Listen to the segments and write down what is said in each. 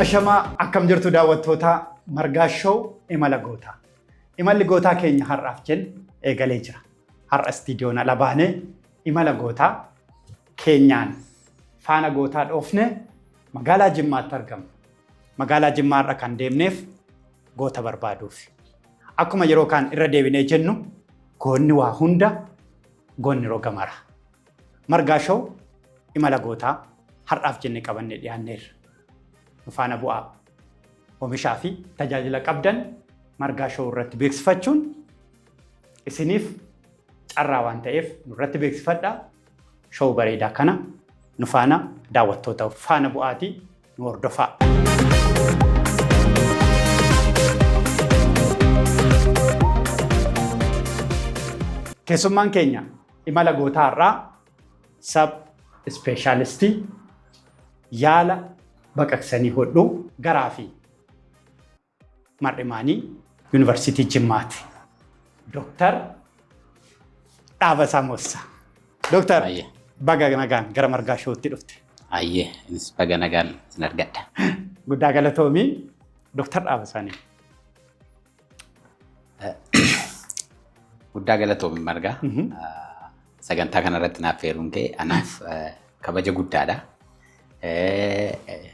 Ashamaa, akkam jirtu daawwattoota Margaa Show Imala Gootaa. Imalli gootaa keenya har'aaf jenne eegalee jira. Har'a istiidiyoon ala baanee imala gootaa keenyaan faana gootaa dhoofne magaalaa Jimmaatti argamna. Magaalaa Jimmaa irra kan deemneef goota barbaaduuf. Akkuma yeroo kaan irra deebinee jennu, goonni waa hunda, goonni roga mara. Margaa Show Imala Gootaa har'aaf jenne qabannee dhiyaanneerra. Nu faana bu'aa. Oomishaa fi tajaajila qabdan Margaa Show irratti beeksifachuun isiniif carraa waan ta'eef nurratti beeksifadhaa. Show bareedaa kana nu faana daawwattoota faana bu'aatii nu hordofaa. Keessummaan keenya imala gootaa har'aa sab ispeeshaalistii yaala baqaqsanii hodhuu garaa fi mar'imaanii Yuunivarsiitii Jimmaati. Dooktar Dhaabasaa Moossaa. Dooktar, Baay'ee. baga nagaan gara Margaa Showtti dhufte. Ayyee, innis baga nagaan sin argadha. Guddaa galatoomii. Dooktar Dhaabasaanii. Guddaa galatoomi, Margaa. Sagantaa kanarratti naaf feeruun kee anaaf kabaja guddaadha.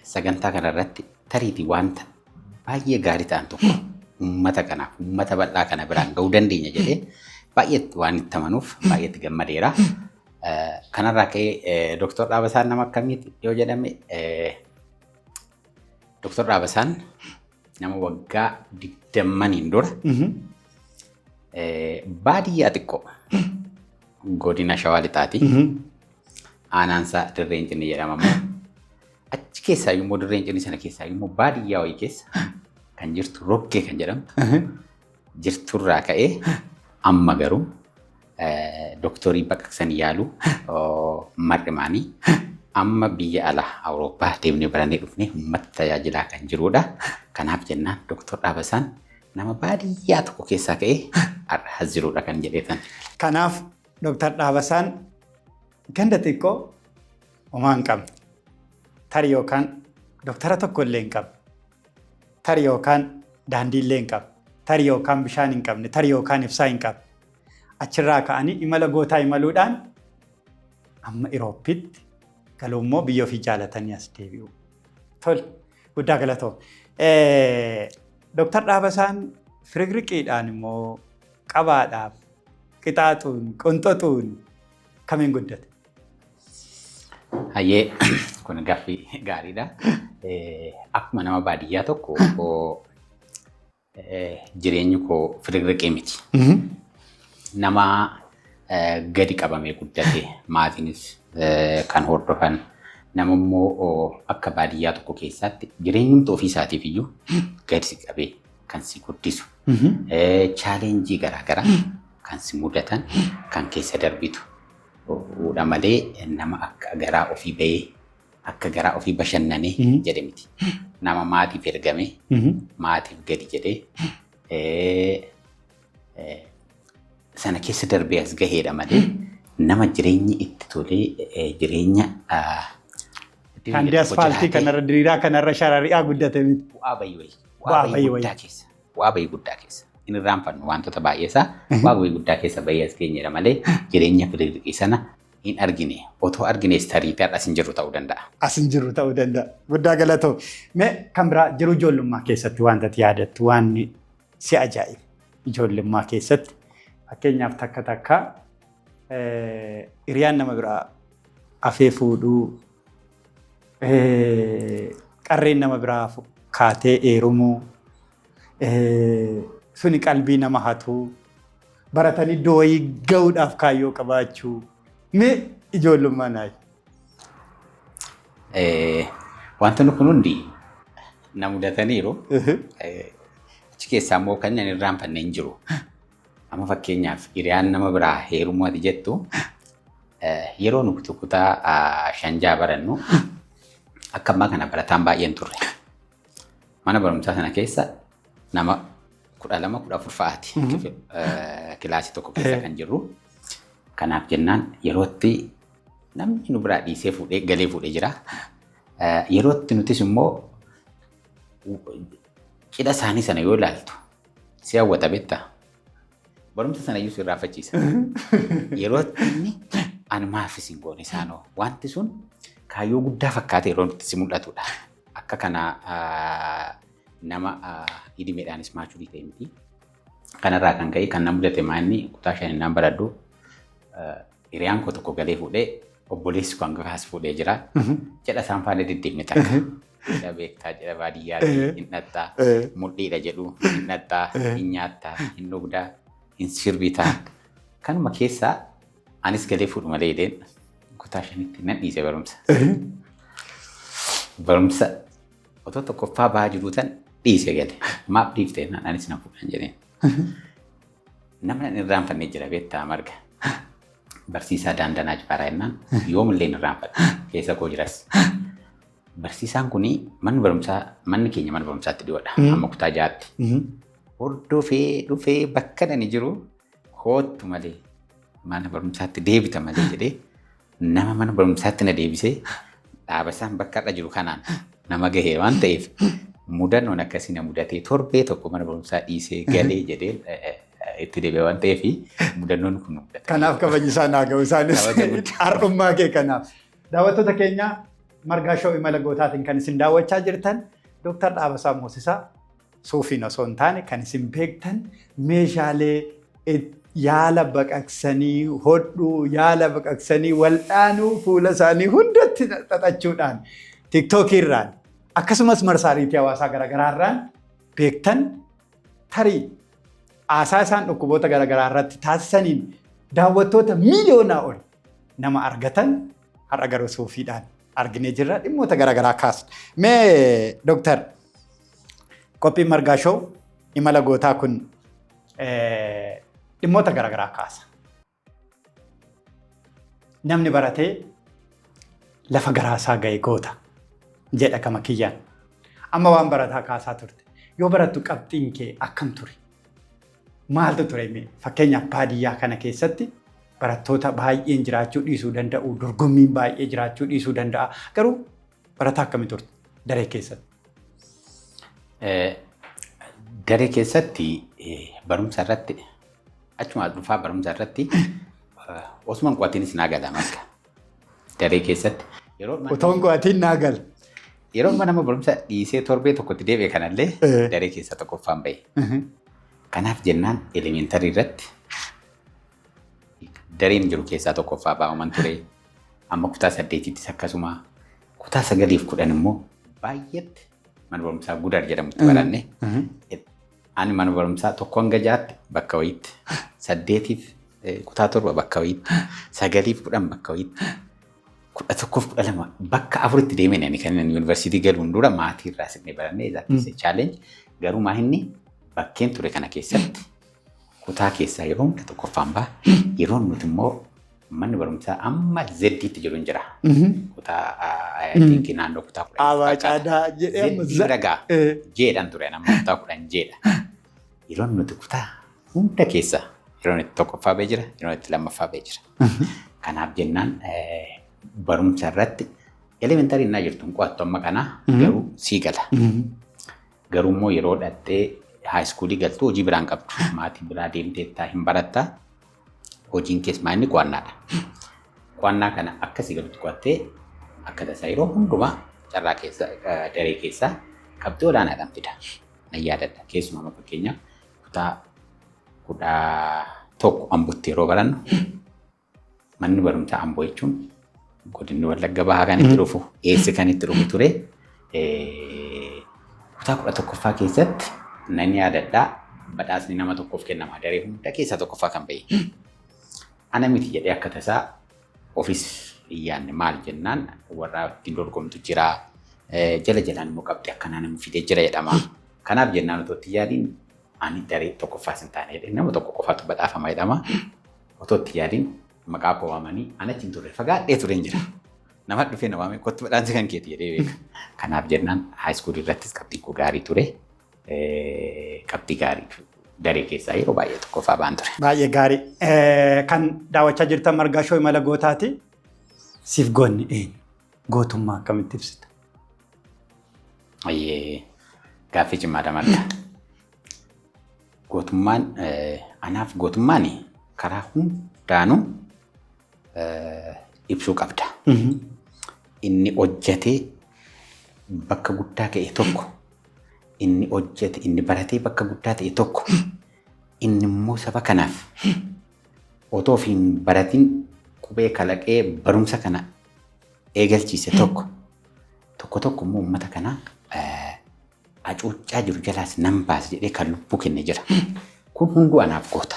Sagantaa kanarratti tariitii wanta baay'ee gaarii ta'an tokko uummata kanaaf, uummata bal'aa kana biraan ga'uu dandeenya jedhee baay'ee waan itti amanuuf baay'ee itti gammadeera. Kanarraa ka'ee Dooktar Dhaabasaan nama akkamiiti yoo jedhame, Dooktar Dhaabasaan nama waggaa 20n dura baadiyyaa xiqqoo godina Shawaa Lixaati. Aanaansaa Dirree Incinni jedhama immoo. Achi keessaa immoo, Dirree Incinni sana keessaa immoo, baadiyyaa wayii keessa kan jirtu Roggee kan jedhamtu jirturraa ka'ee amma garuu dooktorii baqaqsanii yaaluu mar'imaanii amma biyya alaa Awurooppaa deemnee barannee dhufnee uummata tajaajilaa kan jirudha. Kanaaf jennaan Dooktor Dhaabasaan nama baadiyyaa tokko keessaa ka'ee har'a as jirudha kan jedheetan. Kanaaf Dooktar Dhaabasaan ganda xiqqoo homaa hin qabne. Tarii yookaan dooktara tokko illee hin qabne. Tarii yookaan daandii illee hin qabne. Tarii yookaan bishaan hin qabne. Tarii yookaan ibsaa hin qabne. Achirraa ka'anii imala gootaa imaluudhaan amma Iroopitti galuu immoo biyya ofii jaalatanii as deebi'u. Tole, guddaa galatoo. Dooktar Dhaabasaan firigriqiidhaan immoo qabaadhaaf qixaaxuun qonxoxuun kamiin guddate? Hayyee, kun gaaffii gaariidha. Akkuma nama baadiyyaa tokko jireenyi koo firigriqii miti. Nama gadi qabamee guddate, maatiinis kan hordofan, nama immoo akka baadiyyaa tokko keessatti jireenyumti ofii isaatiif iyyuu gadi si qabee kan si guddisu, challenge garaagaraa kan si mudatan kan keessa darbitu dha malee nama akka garaa ofii bahee, akka garaa ofii bashannanee jedhe miti. Nama maatiif ergamee, maatiif gadi jedhee sana keessa darbee as gaheedha malee nama jireenyi itti tolee jireenya Daandii asfaaltii kanarra diriiraa kanarra sharari'aa guddate miti. Bu'aa bayii wayii. Bu'aa Bu'aa bayii bayii wayii. guddaa keessa. Bu'aa bayii guddaa keessa. Hin irraanfannu wantoota baay'ee isaa, bu'aa bayii guddaa keessa bayii as geenyedha malee jireenya firiirqii sana hin argine. Otoo argines tariitii har'a as hin jirru ta'uu danda'a. As hin jirru ta'uu danda'a. Guddaa galatoo. Mee kan biraa jiru, ijoollummaa keessatti wanta ati yaadattu, waan si ajaa'ibu ijoollummaa keessatti, fakkeenyaaf takka takka hiriyaan nama biraa afee fuudhuu, qarreen nama biraa kaatee heerumuu, suni qalbii nama hatuu, baratanii iddoo wayii gahuudhaaf kaayyoo qabaachuu, mee ijoollummaa naa. Wantoonni kun hundi na mudataniiru. Achi keessaa immoo kan inni irraanfanne hin jiru. Amma fakkeenyaaf hiriyaan nama biraa heerumuu ati jettu, yeroo nuti kutaa 5 6 barannu akka ammaa kana barataan baay'een turre. Mana barumsaa sana keessa nama 12 14 fa'aati kilaasii tokko keessa kan jirru. Kanaaf jennaan yerootti namni nu biraa dhiisee fuudhee galee fuudhee jira. Yerootti nutis immoo Cidha isaanii sana yoo ilaaltu si hawwata beektaa? Barumsa sana iyyuu si irraanfachiisa. Yeroo inni ani maaf isin goone isaanoo wanti sun kaayyoo guddaa fakkaate yeroo itti si mul'atudha. Akka kana nama idimeedhaanis mature ta'e miti. Kanarraa kan ka'e kan na mudate maanni kutaa shaninnaan baradhu hiriyaan koo tokko galee fuudhee, obboleessi koo hangafaas fuudhee jira. Jedha isaan faana deddeemne takka. Jedha beektaa jedha baadiyyaatti hin dhattaa, mudhiidha jedhu hin dhattaa, hin nyaattaa, hin dhugdaa, hin sirbitaa. Kanuma keessaa anis galee fuudhu malee jedheen kutaa shanitti nan dhiise barumsa. Barumsa otoo tokkoffaa bahaa jiruu tan dhiise gale. Maaf dhiifte naan anis nan fuudhan jedheen. Namni nan irraanfannee jira beektaa marga. Barsiisaa Daandanaa Jifaaraa jennaan yoomillee hin irraanfadhu. Keessa koo jiras. Barsiisaan kuni manni barumsaa, manni keenya mana barumsaatti dhiyoodha. Amma kutaa ja'aatti. Hordofee dhufee bakka ani jiru koottu malee mana barumsaatti deebita malee jedhee nama mana barumsaatti na deebisee dhaaba isaan bakka irra jiru kanaan nama gahee waan ta'eef mudannoon akkasii na mudatee torbee tokko mana barumsaa dhiisee galee jedhee itti deebi'e waan ta'eef mudannoon kun nu mudate. Kanaaf kabajni isaan haa ga'u isaanis Kabaja guddaa. Har'ummaa kee kanaaf. Daawwattoota keenya, Margaa Show Imala Gootaatiin kan isin daawwachaa jirtan Dooktar Dhaabasaa Moosisaa suufiin osoo hin taane kan isin beektan meeshaalee yaala baqaqsanii hodhuu, yaala baqaqsanii wal'aanuu fuula isaanii hundatti xaxachuudhaan TikTokii irraan akkasumas marsaariitii hawaasaa garaagaraa irraan beektan, tarii haasaa isaan dhukkuboota garaagaraa irratti taasisaniin daawwattoota miiliyoonaa ol nama argatan har'a garuu suufiidhaan arginee jirra, dhimmoota garaagaraa kaasna. Mee dooktar, qophiin Margaa Show Imala Gootaa kun dhimmoota garaagaraa kaasa. Namni baratee lafa garaasaa ga'e goota jedha kama kiyyaan. Amma waan barataa kaasaa turte. Yoo barattu qabxiin kee akkam ture? Maaltu ture mee? Fakkeenyaaf baadiyyaa kana keessatti barattoota baay'een jiraachuu dhiisuu danda'u, dorgommiin baay'ee jiraachuu dhiisuu danda'a. Garuu barataa akkamii turte daree keessatti? Daree keessatti barumsa irratti achuma dhufaa barumsa irratti osuma hin qo'atinis naa gala marga. Daree keessatti yeroo Otoo hin qo'atiin naa gala. Yeroo amma nama barumsa dhiisee torbee tokkotti deebi'e kanallee daree keessa tokkoffaan bahe. Kanaaf jennaan elementary irratti dareen jiru keessaa tokkoffaa baa'uman ture. Amma kutaa saddeetittis akkasuma, kutaa sagaliif 10 immoo baay'eetti mana barumsaa Gudar jedhamutti baranne. Ani mana barumsaa tokko hanga ja'aatti bakka wayiitti, saddeetiif kutaa torba bakka wayiitti, sagaliif 10 bakka wayiitti, 11f 12 bakka afuritti deemeen ani kan inni yuunivarsiitii galuun dura maatii irraa siqnee barannee. That is a challenge. Garuu maa inni bakkeen ture kana keessatti kutaa keessaa yeroo hunda tokkoffaan ba'a. Yeroo nuti immoo manni barumsaa amma zeddiitti jiru hin jira. Kutaa I think naannoo kutaa 10 Abaa fakkaata. caadaa jedhee amma Zeddii bira ga'a. Jeedhaan ture, amma kutaa 10 jeedha. Yeroo nuti kutaa hunda keessa yeroo itti tokkoffaa ba'ee jira, yeroo itti lammaffaa ba'ee jira. Kanaaf jennaan barumsa irratti elementary innaa jirtu hin qo'attu amma kana garuu sii gala. Garuu immoo yeroo dhattee high schoolii galtu hojii biraan qabdu. Maatii biraa deemteettaa hin barattaa. Hojiin kees maa inni qo'annaadha. Qo'annaa kana akkasii galutti qo'attee akka tasaa yeroo hundumaa carraa keessa daree keessaa qabxii olaanaadhaan fida. Nan yaadadha. Keessumaa amma fakkeenyaaf kutaa 11 Ambootti yeroo barannu, manni barumsaa Amboo jechuun godinni Wallagga Bahaa kan itti dhufu, eessi kan itti dhufu ture. Kutaa 11ffaa keessatti nan yaadadhaa, badhaasni nama tokkoof kennama, daree hunda keessaa tokkoffaa kan bahe. Ana miti jedhee akka tasaa ofis hin yaadne. Maal jennaan warra ittiin dorgomtu jira. Jala jalaan immoo qabxii akkanaa namni fidee jira jedhama. Kanaaf jennaan otoo itti yaadiin ani daree tokkoffaas hin taane jedhee nama tokko qofaatu badhaafama jedhama. Otoo itti yaadiin maqaa koo waamanii ana achi hin turre, fagaadhee tureen jira. Nama dhufee na waamee kottu badhaansi kan keeti jedhee beeka. Kanaaf jennaan high school irrattis qabxiin koo gaarii ture. Qabxii gaarii daree keessaa yeroo baay'ee tokkoffaa ba'an ture. Baay'ee gaarii. Kan daawwachaa jirtan Margaa Show Imala Gootaati. Siif goonni eenyu? Gootummaa akkamitti ibsita? Ayyee. Gaaffii cimaadha Marga. Gootummaan anaaf gootummaan karaa hundaanuu ibsuu qabda. Inni hojjetee bakka guddaa ga'e tokko, inni hojjete, inni baratee bakka guddaa ta'e tokko, inni immoo saba kanaaf otoo of hin baratin qubee kalaqee barumsa kana eegalchiise tokko, tokko tokko immoo uummata kanaa hacuuccaa jiru jalaas nan baasa jedhee kan lubbuu kenne jira. Kun hunduu anaaf goota.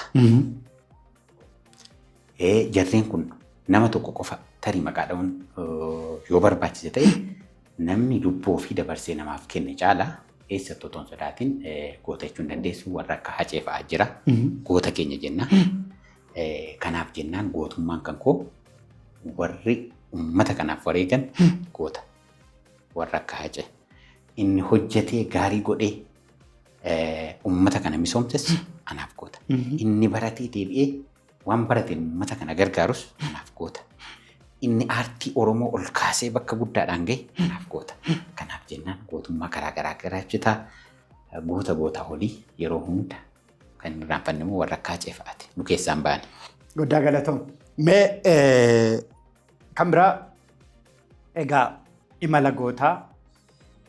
Jarreen kun nama tokko qofa tarii maqaa dha'uun yoo barbaachise ta'e, namni lubbuu ofii dabarsee namaaf kenne caalaa eessattuu otoo hin sodaatin goota jechuu hin dandeessu. Warra akka Hacee fa'aa jira. Goota keenya jenna. Kanaaf jennaan gootummaan kan koo warri uummata kanaaf wareegan goota. Warra akka Hacee. Inni hojjetee gaarii godhee uummata kana misoomses anaaf goota. Inni baratee deebi'ee waan barateen uummata kana gargaarus anaaf goota. Inni aartii Oromoo ol kaasee bakka guddaadhaan gahe anaaf goota. Kanaaf jennaan gootummaa karaa garaa garaa ibsitaa. Goota goota olii yeroo hunda kan hin irraanfanne immoo warra akka Hacee fa'aati. Nu keessaan ba'ani. Guddaa galatoom. Mee kan biraa egaa imala gootaa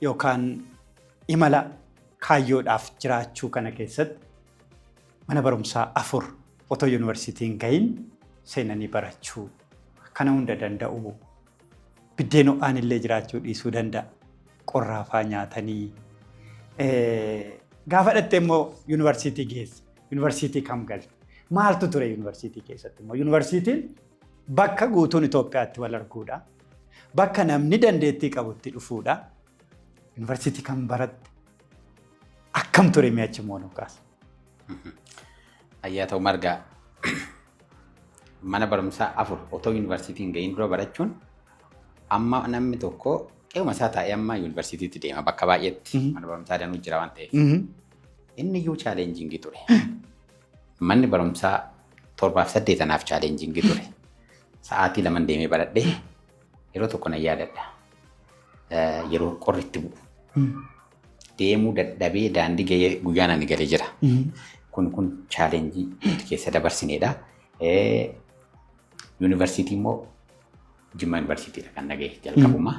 yookaan imala kaayyoodhaaf jiraachuu kana keessatti mana barumsaa 4 otoo yuunivarsiitii hin gahin seenanii barachuu kana hunda danda'u, biddeen ho'aan illee jiraachuu dhiisuu danda'a. Qorraafaa nyaatanii gaafa dhattee immoo yuunivarsiitii geesse. Yuunivarsiitii kam galte? Maaltu ture yuunivarsiitii keessatti immoo? Yuunivarsiitiin bakka guutuun Itoophiyaatti wal arguudha. Bakka namni dandeettii qabutti dhufuudha. Yuunivarsiitii kam baratte? Akkam ture mi'achi immoo nu kaasa? Ayyaa ta'u Margaa, mana barumsaa 4 otoo yuunivarsiitii hin gahin dura barachuun, amma namni tokko qe'uma isaa taa'ee amma yuunivarsiitiitti deema, bakka baay'eetti mana barumsaa danuu jira waan ta'eef. Inni iyyuu challenging ture. Manni barumsaa torbaaf saddeet anaaf challenging ture. Sa'aatii 2 deemee baradhee yeroo tokko nan yaadadha. Yeroo qorri itti bu'u. Deemuu dadhabee daandii gahee guyyaan ani galee jira. Kun challenge nuti keessa dabarsinedha. Yuunivarsiitii immoo Jimmaa Yuunivarsiitiidha kan nagaye jalqabuma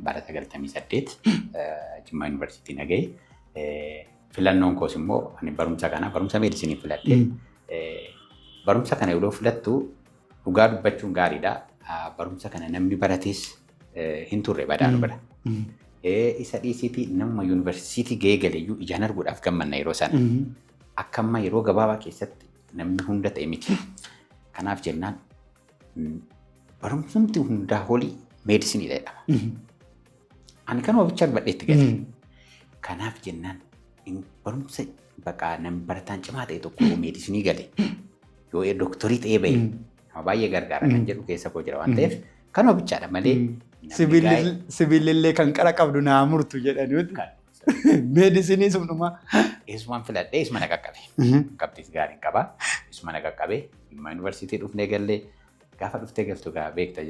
bara 98 Jimmaa Yuunivarsiitii nagaye. Filannoon koos immoo ani barumsa kana, barumsa meedisinii filadhe. Barumsa kana yeroo filattu dhugaa dubbachuun gaariidha. Barumsa kana namni barates hin turre badaanu bira. Isa dhiisiitii nama yuunivarsiitii gahee galeeyyuu ijaan arguudhaaf gammanna yeroo sana. Akka amma yeroo gabaabaa keessatti namni hunda ta'e miti. Kanaaf jennaan barumsumti hundaa olii meedisiniidha jedhama. Ani kanuma bichaan badheetti gale. Kanaaf jennaan barumsa baqaa namni barataan cimaa ta'e tokko yoo meedisinii gale, yoo dooktorii ta'ee bahe nama baay'ee gargaara kan jedhu keessa koo jira waan ta'eef kanuma bichaadha malee. Sibiilillee kan qara qabdu naa murtu jedhaniuti. Meedisinii sumdhumaa. Eessumaan filadhee isuma na qaqqabe. Qabxiis gaariin qaba. Isuma na qaqqabe. Jimmaa Yuunivarsiitii dhufnee gallee, gaafa dhuftee galtu gaa beekta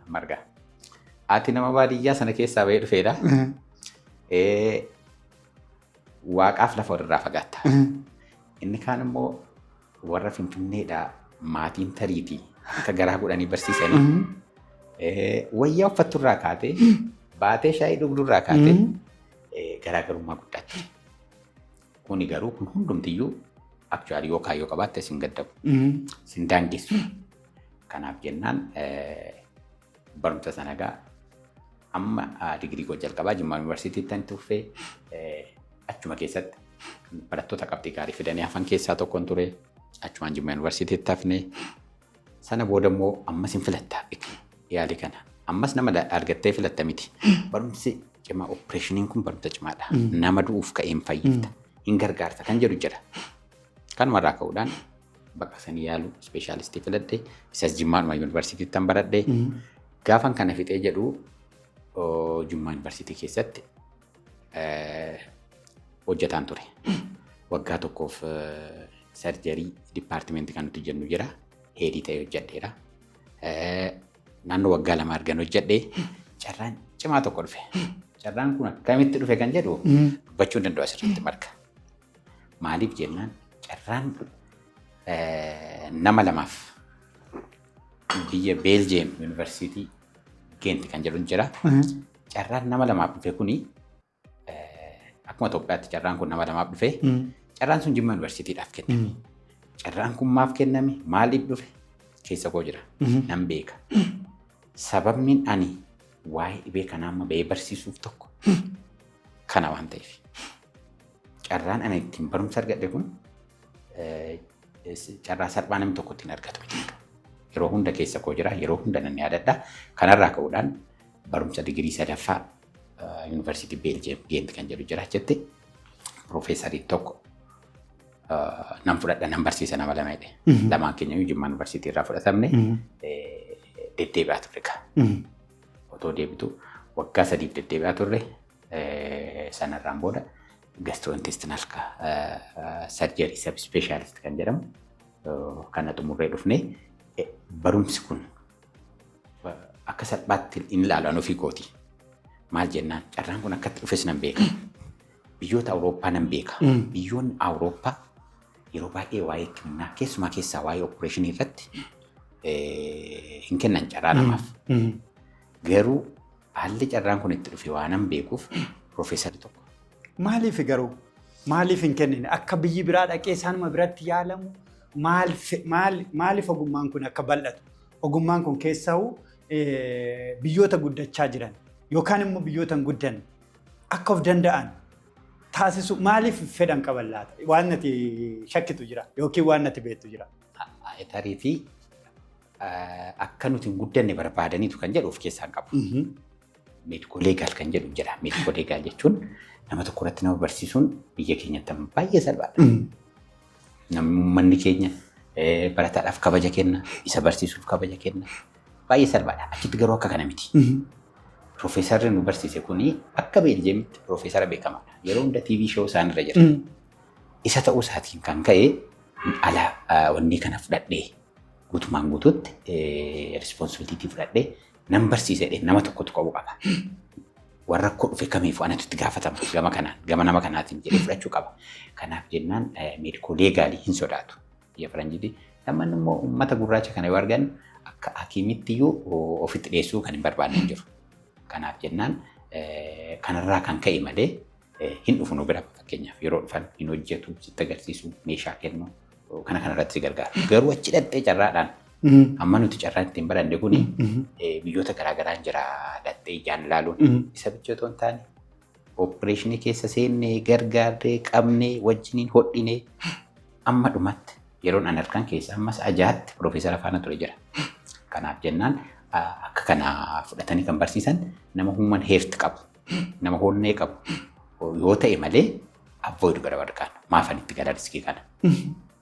Marga. Ati nama baadiyyaa sana keessaa bahee dhufeedha. Waaqaaf lafa walirraa fagaatta. Inni kaan immoo warra Finfinneedhaa maatiin tariitii akka garaa godhanii barsiisanii wayyaa uffatturraa kaatee baatee shaayii dhugdurraa kaatee garaagarummaa guddaatti. Kuni garuu kun hundumtiyyuu actually yoo kaayyoo qabaatte sin gaddabu. Sin daangessu. Kanaaf jennaan barumsa sana gaa amma digirii koo jalqabaa Jimmaa Yuunivarsiitiitti ani tuffee achuma keessatti barattoota qabxii gaarii fidanii hafan keessaa tokkoon ture. Achumaan Jimmaa Yuunivarsiitiitti hafne. Sana booda immoo ammas hin filatta yaalii kana. Ammas nama argattee filatta miti. Barumsi cimaa opereeshiniin kun barumsa cimaadha. Nama du'uuf ka'een fayyifta. Hin gargaarta kan jedhu jira. Kanumarraa ka'uudhaan baqaqsanii yaaluu specialist filadhe. Isas Jimmaadhuma Yuunivarsiitiitti kan baradhe. Gaafan kana fixee jedhu Jimmaa Yuunivarsiitii keessatti hojjetaan ture. Waggaa tokkoof surgery department kan nuti jennu jira. Head ta'ee hojjedheera. Naannoo waggaa 2 argan hojjedhee carraan cimaa tokko dhufe. Carraan kun akkamitti dhufe kan jedhu dubbachuu hin danda'u asirratti marga. Maaliif jennaan, carraan nama lamaaf biyya Beeljeem Yuunivarsiitii Geent kan jedhu jira. Carraan nama lamaaf dhufe kuni, akkuma Itoophiyaatti carraan kun nama lamaaf dhufe, carraan sun Jimma Yuunivarsiitiidhaaf kenname. Carraan kun maaf kenname? Maaliif dhufe? Keessa koo jira. Nan beeka. Sababni ani waa'ee dhibee kanaa amma bahee barsiisuuf tokko kana waan ta'eef. Carraan ani ittiin barumsa argadhe kun carraa salphaa namni tokko ittiin argatu miti. Yeroo hunda keessa koo jira, yeroo hunda nan yaadadha. Kanarraa ka'uudhaan barumsa digirii sadaffaa Yuunivarsiitii Beeljeem Geent kan jedhu jira jetti. Piroofeesarii tokko nan fudhadha, nan barsiisa nama lama jedhe. Lamaan keenya iyyuu Jimmaa Yuunivarsiitii irraa fudhatamne, deddeebi'aa turre gaa. Otoo deebitu waggaa 3f deddeebi'aa turre. Sanarraan booda gastrointestinal surgery subspecialist kan jedhamu kana xumurree dhufne. Barumsi kun akka salphaatti hin ilaalu an ofii kooti. Maal jennaan, carraan kun akkatti dhufes nan beeka. Biyyoota Awurooppaa nan beeka. Biyyoonni Awurooppaa yeroo baay'ee waa'ee hikimnaa, keessumaa keessaa waa'ee opereeshinii irratti hin kennan carraa namaaf. Garuu haalli carraan kun itti dhufe waanan beekuuf piroofeesarri tokko. Maaliif garuu? Maaliif hin kennine? Akka biyyi biraa dhaqee isaanuma biratti yaalamu maaliif ogummaan kun akka bal'atu? Ogummaan kun keessa'u biyyoota guddachaa jiran yookaan immoo biyyoota hin guddanne akka of danda'an taasisu maaliif fedhan qaban laata? Waan nati shakkitu jira yookiin waan nati beektu jira. Tariitii akka nuti hin guddanne barbaadaniitu kan jedhu of keessaa hin qabu. Medico legal kan jedhu jira. Medico legal jechuun nama tokko irratti nama barsiisuun biyya keenyatti amma baay'ee salphaadha. Namni, uummanni keenya barataadhaaf kabaja kenna, isa barsiisuuf kabaja kenna. Baay'ee salphaadha. Achitti garuu akka kana miti. Piroofeesarri nu barsiise kuni akka Beeljeemitti piroofeesara beekamaadha. Yeroo hunda TV show isaan irra jira. Isa ta'uu isaatiin kan ka'e ala wanni kana fudhadhee, guutumaan guutuutti responsibility fudhadhee nan barsiise jedhee nama tokkotu qabu qaba. Warra rakkoo dhufe kamiifuu anatu itti gaafatama gama kanaan, gama nama kanaatiin jedhee fudhachuu qaba. Kanaaf jennaan medico legal hin sodaatu. Biyya faranjiiti. Lammanni immoo uummata gurraacha kana yoo argan akka hakiimitti iyyuu ofitti dhiyeessuu kan hin barbaanne hin jiru. Kanaaf jennaan kanarraa kan ka'e malee hin dhufu nu bira. Fakkeenyaaf yeroo dhufan hin hojjetu, sitti agarsiisu, meeshaa kennu, kana kanarratti si gargaaru. Garuu achi dhattee carraadhaan amma nuti carraan ittiin baranne kuni biyyoota garaagaraan jira, dhattee ijaan ilaaluun isa bicha otoo hin taane opereeshinii keessa seennee, gargaarree, qabnee, wajjiniin hodhinee amma dhumatti yeroon an halkan keessa ammas ajaatti piroofeesara faana ture jira. Kanaaf jennaan akka kana fudhatanii kan barsiisan nama human heart qabu, nama honnee qabu yoo ta'e malee avoid godha warri kaan. Maafan itti gala risk kana?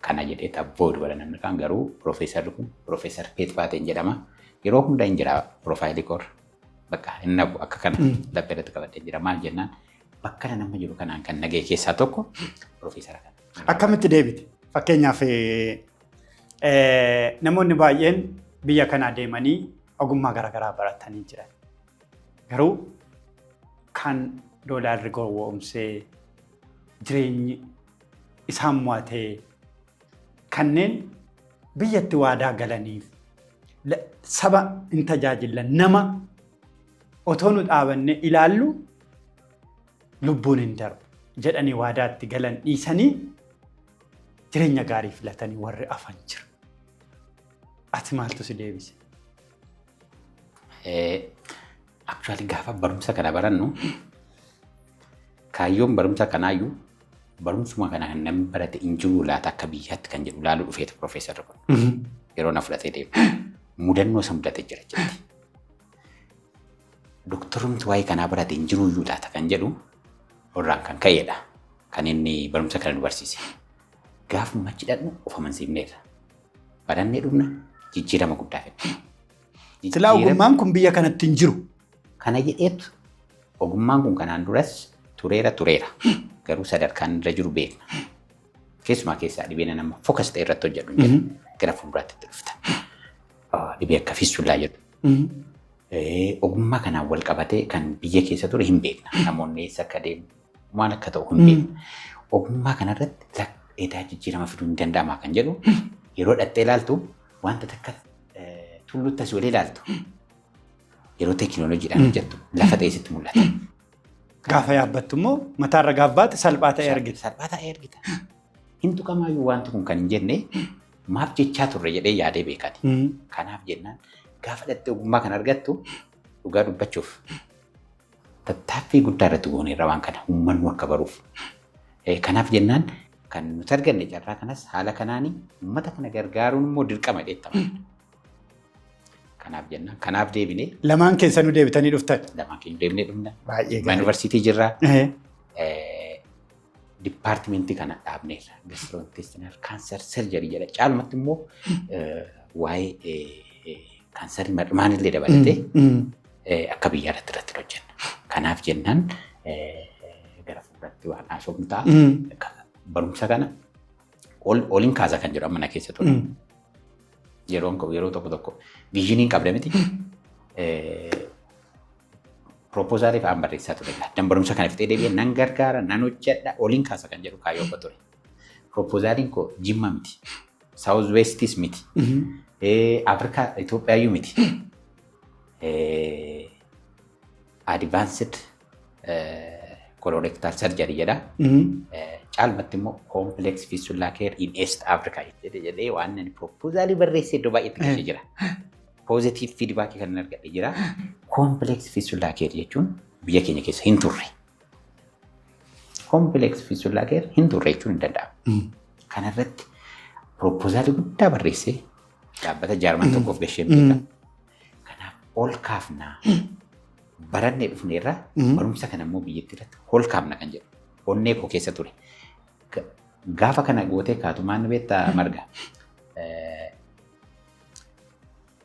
Kana jedhee avoid godha namni kaan. Garuu piroofeesarri kun Piroofeesar Peet Baateen jedhama. Yeroo hunda hin jira profile koorra. Bakka hin nabu, akka kana laphee irratti qabadhee jira. Maal jennaan, bakka kana nama jiru kanaan kan nagee keessaa tokko piroofeesara kana. Akkamitti deebite? Fakkeenyaaf namoonni baay'een biyya kanaa deemanii ogummaa garaagaraa baratanii jiran. Garuu kan doolaarri gowwoomsee, jireenyi isaan mo'atee, kanneen biyyatti waadaa galaniif saba hin tajaajilla nama otoo nu dhaabannee ilaallu lubbuun hin darbu jedhanii waadaatti galan dhiisanii jireenya gaarii filatanii warri afan jira. Ati maaltu si deebise? Actually gaafa barumsa kana barannu, kaayyoon barumsa kanaayyuu barumsuma kana kan namni barate hin jiru laata akka biyyaatti kan jedhu laaluu dhufeetu piroofeesarri kun. Yeroo na fudhatee deemu. Mudannoo isa mudate jira jetti. Doktorumti waa'ee kanaa barate hin jiru iyyuu laata kan jedhu irraan kan ka'edha. Kan inni barumsa kana nu barsiise. Gaafuma achi dhaqnu of amansiifneerra. Barannee dhufna, jijjiirama guddaa fedha. Silaa ogummaan kun biyya kanatti hin jiru. Kana jedheetu ogummaan kun kanaan duras tureera tureera. Garuu sadarkaan irra jiru beekna. Keessumaa keessaa dhibeen nama focus ta'e irratti hojjedhu hin jiru. Gara fuulduraatti itti dhufta. Dhibee akka fistula jedhu. Ogummaa kanaan wal qabatee kan biyya keessa ture hin beekna. Namoonni eessa akka deemu, maal akka ta'u hin beekna. Ogummaa kanarratti edaa jijjiirama fiduu hin danda'ama kan jedhu yeroo dhattee ilaaltu, wanta takka tulluutti asii olee ilaaltu, yeroo teekinooloojiidhaan hojjettu lafa ta'e sitti mul'ata. Gaafa yaabbattu immoo mataarra gaaf baate salphaa ta'e argita. Salphaa ta'e argita. Hin tuqamaayyuu wanti kun kan hin jenne, maaf jechaa turre jedhee yaadee beekati. Kanaaf jennaan gaafa dhattee ogummaa kana argattu, dhugaa dubbachuuf tattaaffii guddaa irratti gooneerra waan kana uummannu akka baruuf. Kanaaf jennaan kan nuti arganne carraa kanas haala kanaanii uummata kana gargaaruun immoo dirqama dheettama. Kanaaf jennaan kanaaf deebinee. Lamaan keessanuu deebitanii dhuftan. Lamaan keenya deebinee dhufna. Baay'ee gaarii. Yuunivarsiitii jirraa. Dipaartimentii kana dhaabneerra. Gastrointestinal cancer surgery jedha. Caalumatti immoo waa'ee kaansarii mar'imaanillee dabalatee akka biyyaa irratti irratti hojjenna. Kanaaf jennaan gara fuulduratti waan haasofnu ta'a. Barumsa kana oliin kaasa kan jedhu amma na keessa ture. Yeroo tokko tokko visioniin qabda miti. Proposalii fa'aan barreessaa ture. Dan barumsa kana fixee deebi'ee nan gargaara, nan hojjedha, oliin kaasa kan jedhu kaayyoo akka ture. Proposaliin koo Jimma miti. South Westis miti. Afrikaa Itoophiyaayyuu miti. Advanced colorectal surgery jedha. Caalmatti immoo complex fistula care in East Africa jedhee waan inni proposalii barreessee iddoo baay'eetti galchee jira. Positive feedback kan inni argadhe jira. Complex fistula care jechuun biyya keenya keessa hin turre. Complex fistula care hin turre jechuun hin danda'amu. Kanarratti proposalii guddaa barreessee dhaabbata Jaarman tokkoof gashee beeka. Kanaaf ol kaafnaa, barannee dhufneerra, barumsa kana immoo biyyattii irratti ol kaafna kan jedhu onnee koo keessa ture. Gaafa kana gootee kaatu maan beektaa, Marga?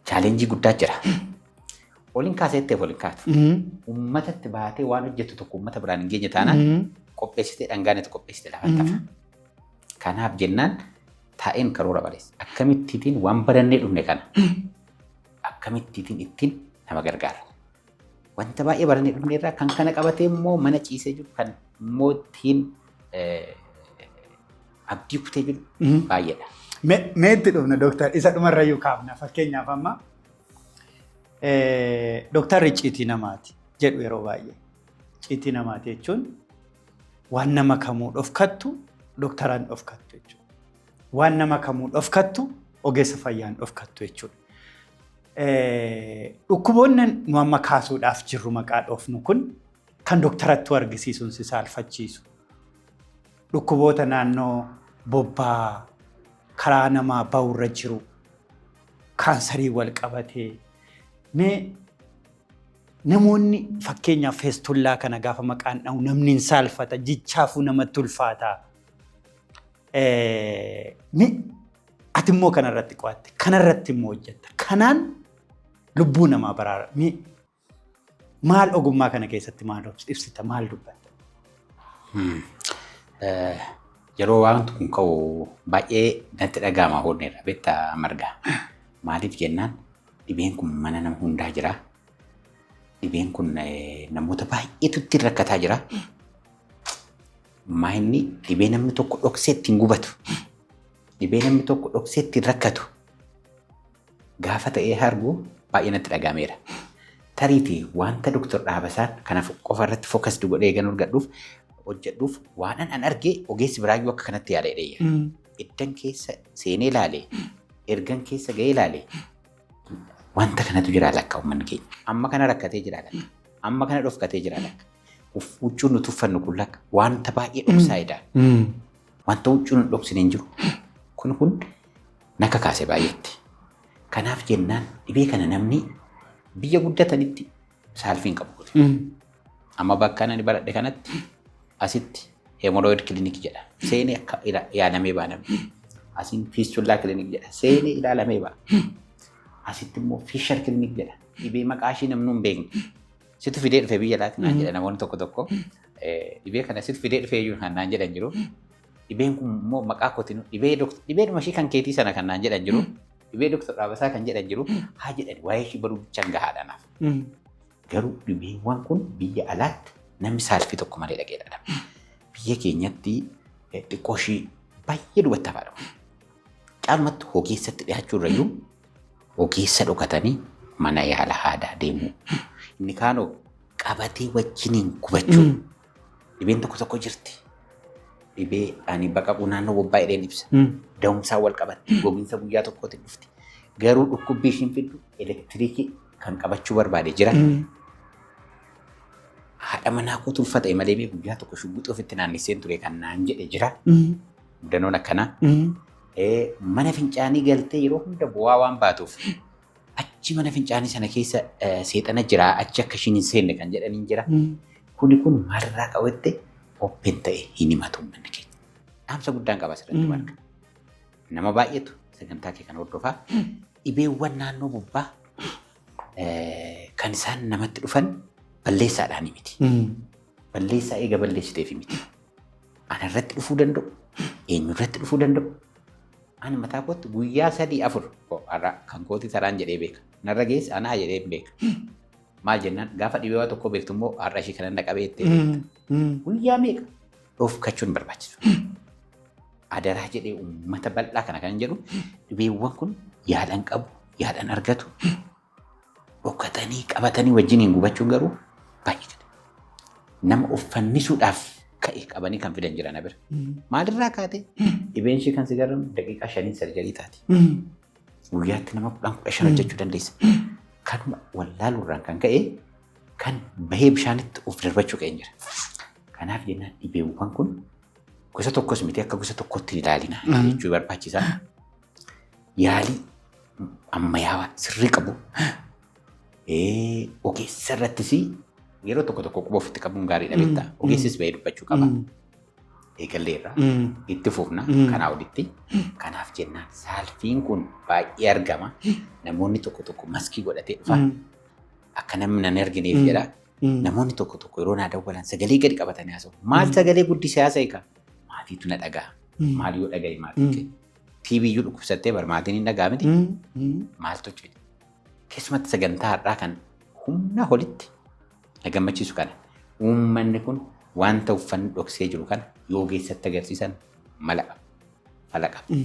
Challengeii guddaa jira. Oliin kaaseettee oliin kaatu. Uummatatti baatee waan hojjettu tokko uummata biraan hin geenye taanaan, qopheessitee dhangaan itti qopheessite lafatti hafa. Kanaaf jennaan taa'een karoora bareessa. Akkamittiin waan barannee dhufne kana akkamittiin ittiin nama gargaara? Wanta baay'ee barannee dhufne irraa kan kana qabatee immoo mana ciisee jiru, kan immoo ittiin abdii kutee jiru baay'eedha. Mee itti dhufna, dooktar, isa dhumarrayyuu kaafna. Fakkeenyaaf amma dooktarri icciitii namaati jedhu yeroo baay'ee. Icciitii namaati jechuun waan nama kamuu dhofkattu dooktaraan dhofkattu jechuudha. Waan nama kamuu dhofkattu ogeessa fayyaan dhofkattu jechuudha. Dhukkuboonni nu amma kaasuudhaaf jirru, maqaa dhoofnu kun, kan dooktarattuu argisiisuun si saalfachiisu. Dhukkuboota naannoo bobbaa karaa namaa ba'urra jiru, kaansarii wal qabatee, mee namoonni fakkeenyaaf fistula kana gaafa maqaan dhahu namni hin saalfata, jichaafuu namatti ulfaata. Mee ati immoo kanarratti qo'atte, kanarratti immoo hojjetta, kanaan lubbuu namaa baraara. Mee maal ogummaa kana keessatti maal ibsita, maal dubbatta? Yeroo waan kun ka'u baay'ee natti dhaga'ama hoonneerra, beektaa, Marga. Maaliif jennaan dhibeen kun mana nama hundaa jira. Dhibeen kun namoota baay'eetu ittiin rakkataa jira. Maa inni dhibee namni tokko dhoksee ittiin gubatu. Dhibee namni tokko dhoksee ittiin rakkatu. Gaafa ta'ee argu baay'ee natti dhaga'ameera. Tariitii wanta Dooktar Dhaabasaan kanaaf qofa irratti focus godhee eegan argadhuuf hojjedhuuf, waan an arge ogeessi biraayyuu akka kanatti yaada jedhee. Iddan keessa seenee ilaale, ergan keessa ga'ee ilaale, wanta kanatu jira lakka uummanni keenya. Amma kana rakkatee jira lakka. Amma kana dhofkatee jira lakka. Huccuun nuti uffannu kun lakka wanta baay'ee dhoksaa jedha. Wanta huccuun nu dhoksine hin jiru. Kun na kakaase baay'eetti. Kanaaf jennaan dhibee kana namni biyya guddatanitti saalfii hin qabu. Amma bakka ani baradhe kanatti asitti hemorrhoid clinic jedha. Seenee akka yaalamee ba'a namni. Asiin fistula clinic jedha. Seenee ilaalamee ba'a. Asitti immoo fissure clinic jedha. Dhibee maqaa ishii namni hin beekne. Situ fidee dhufe biyya laati naan jedha namoonni tokko tokko. Dhibee kana situ fidee dhufe iyyuu kan naan jedhan jiru. Dhibeen kun immoo maqaa kootiin dhibeedhuma ishii kan keetii sana kan naan jedhan jiru. Dhibee Dooktar Dhaabasaa kan jedhan jiru haa jedhan waa'ee ishii baruu bichaan gahaadha naaf. Garuu dhibeewwan kun biyya alaatti namni saalfii tokko malee dhaqee dhala. Biyya keenyatti xiqqoo ishii baay'ee dubbatti hafaadha. Caalmatti ogeessatti dhiyaachuu irrayyuu ogeessa dhokatanii mana yaala aadaa deemuu. Inni kaanoo qabatee wajjiniin gubachuu. Dhibeen tokko tokko jirti. Dhibee ani baqaquu naannoo bobbaa jedheen ibsa. Da'umsaan wal qabatti. Gogiinsa guyyaa tokkootiin dhufti. Garuu dhukkubbii ishiin fiddu elektiriikii kan qabachuu barbaade jira. Haadha manaa kootu ulfa ta'e malee mee guyyaa tokko shugguxii ofitti naannesseen ture kan naan jedhe jira. Mudanoon akkanaa. Mana fincaanii galtee yeroo hunda bu'aa waan baatuuf achi mana fincaanii sana keessa seexana jira achi akka ishiin hin seenne kan jedhaniin jira. Kuni kun maalirraa qabatte open ta'e hin himatu uummanni keenya. Dhaamsa guddaan qaba asirratti marga. Nama baay'eetu sagantaa kee kan hordofaa. Dhibeewwan naannoo bobbaa kan isaan namatti dhufan balleessaadhaan miti. Balleessaa eega balleessiteef miti. Ana irratti dhufuu danda'u, eenyu irratti dhufuu danda'u. Ani mataa kootti guyyaa 3 4 har'a kan kooti taraan jedhee beeka. Narra geesse anaa jedhee beeka. Maal jennaan gaafa dhibee waa tokko beektu immoo har'a ishee kanan dhaqabee jettee beekta. Guyyaa meeqa dhoofkachuun barbaachisu. Adaraa jedhee uummata bal'aa kana kan jedhu dhibeewwan kun yaalan qabu, yaalan argatu. Dhokatanii qabatanii wajjiniin gubachuun garuu baay'ee gadi. Nama of fannisuudhaaf ka'e qabanii kan fidan jira na bira. Maalirraa kaate? Dhibeen ishee kan si garramu daqiiqaa 5n surgery taati. Guyyaatti nama 10 15 hojjechuu dandeessa. Kanuma wallaaluurraan kan ka'e kan bahee bishaanitti of darbachuu ka'e jira. Kanaaf jennaan dhibeewwan kun gosa tokkos miti, akka gosa tokkotti ilaalina jechuu barbaachisaa. Yaalii ammayyaawaa sirrii qabu ogeessa irrattis yeroo tokko tokko quba ofitti qabuun gaariidha beektaa. Ogeessis bahee dubbachuu qaba. Eegalleerra itti fufna kanaa olitti. Kanaaf jennaan saalfiin kun baay'ee argama. Namoonni tokko tokko maskii godhatee dhufa. Akka namni nan argineef jedha. Namoonni tokko tokko yeroo naa dawwalan sagalee gadi qabatanii haasa'u. Maal sagalee guddisee haasa'e ka? Maatiitu na dhaga'a. Maal yoo dhagaye maatiin kee? TV iyyuu dhukkubsattee bar maatiin hin dhagaa miti. Maaltu hojjete? Keessumatti sagantaa har'aa kan humna olitti na gammachiisu kana. Uummanni kun wanta uffanni dhoksee jiru kana yoo ogeessatti agarsiisan mala qaba. Fala qaba.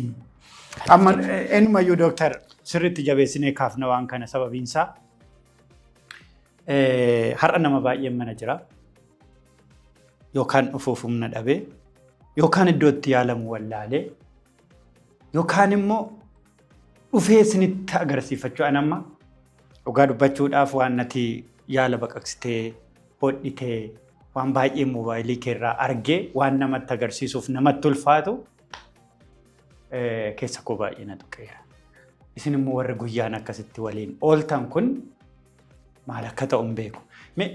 Amma eenyumayyuu dooktar sirriitti jabeessinee kaafna waan kana, sababiinsaa har'a nama baay'een mana jira. Yookaan dhufuuf humna dhabee, yookaan iddoo itti yaalamu wallaalee, yookaan immoo dhufee isinitti agarsiifachuu. An amma dhugaa dubbachuudhaaf waan nati yaala baqaqsitee hodhitee waan baay'ee moobaayilii keerraa argee waan namatti agarsiisuuf namatti ulfaatu keessa koo baay'ee na tuqeera. Isin immoo warri guyyaan akkasitti waliin ooltan kun maal akka ta'u hin beeku. Mee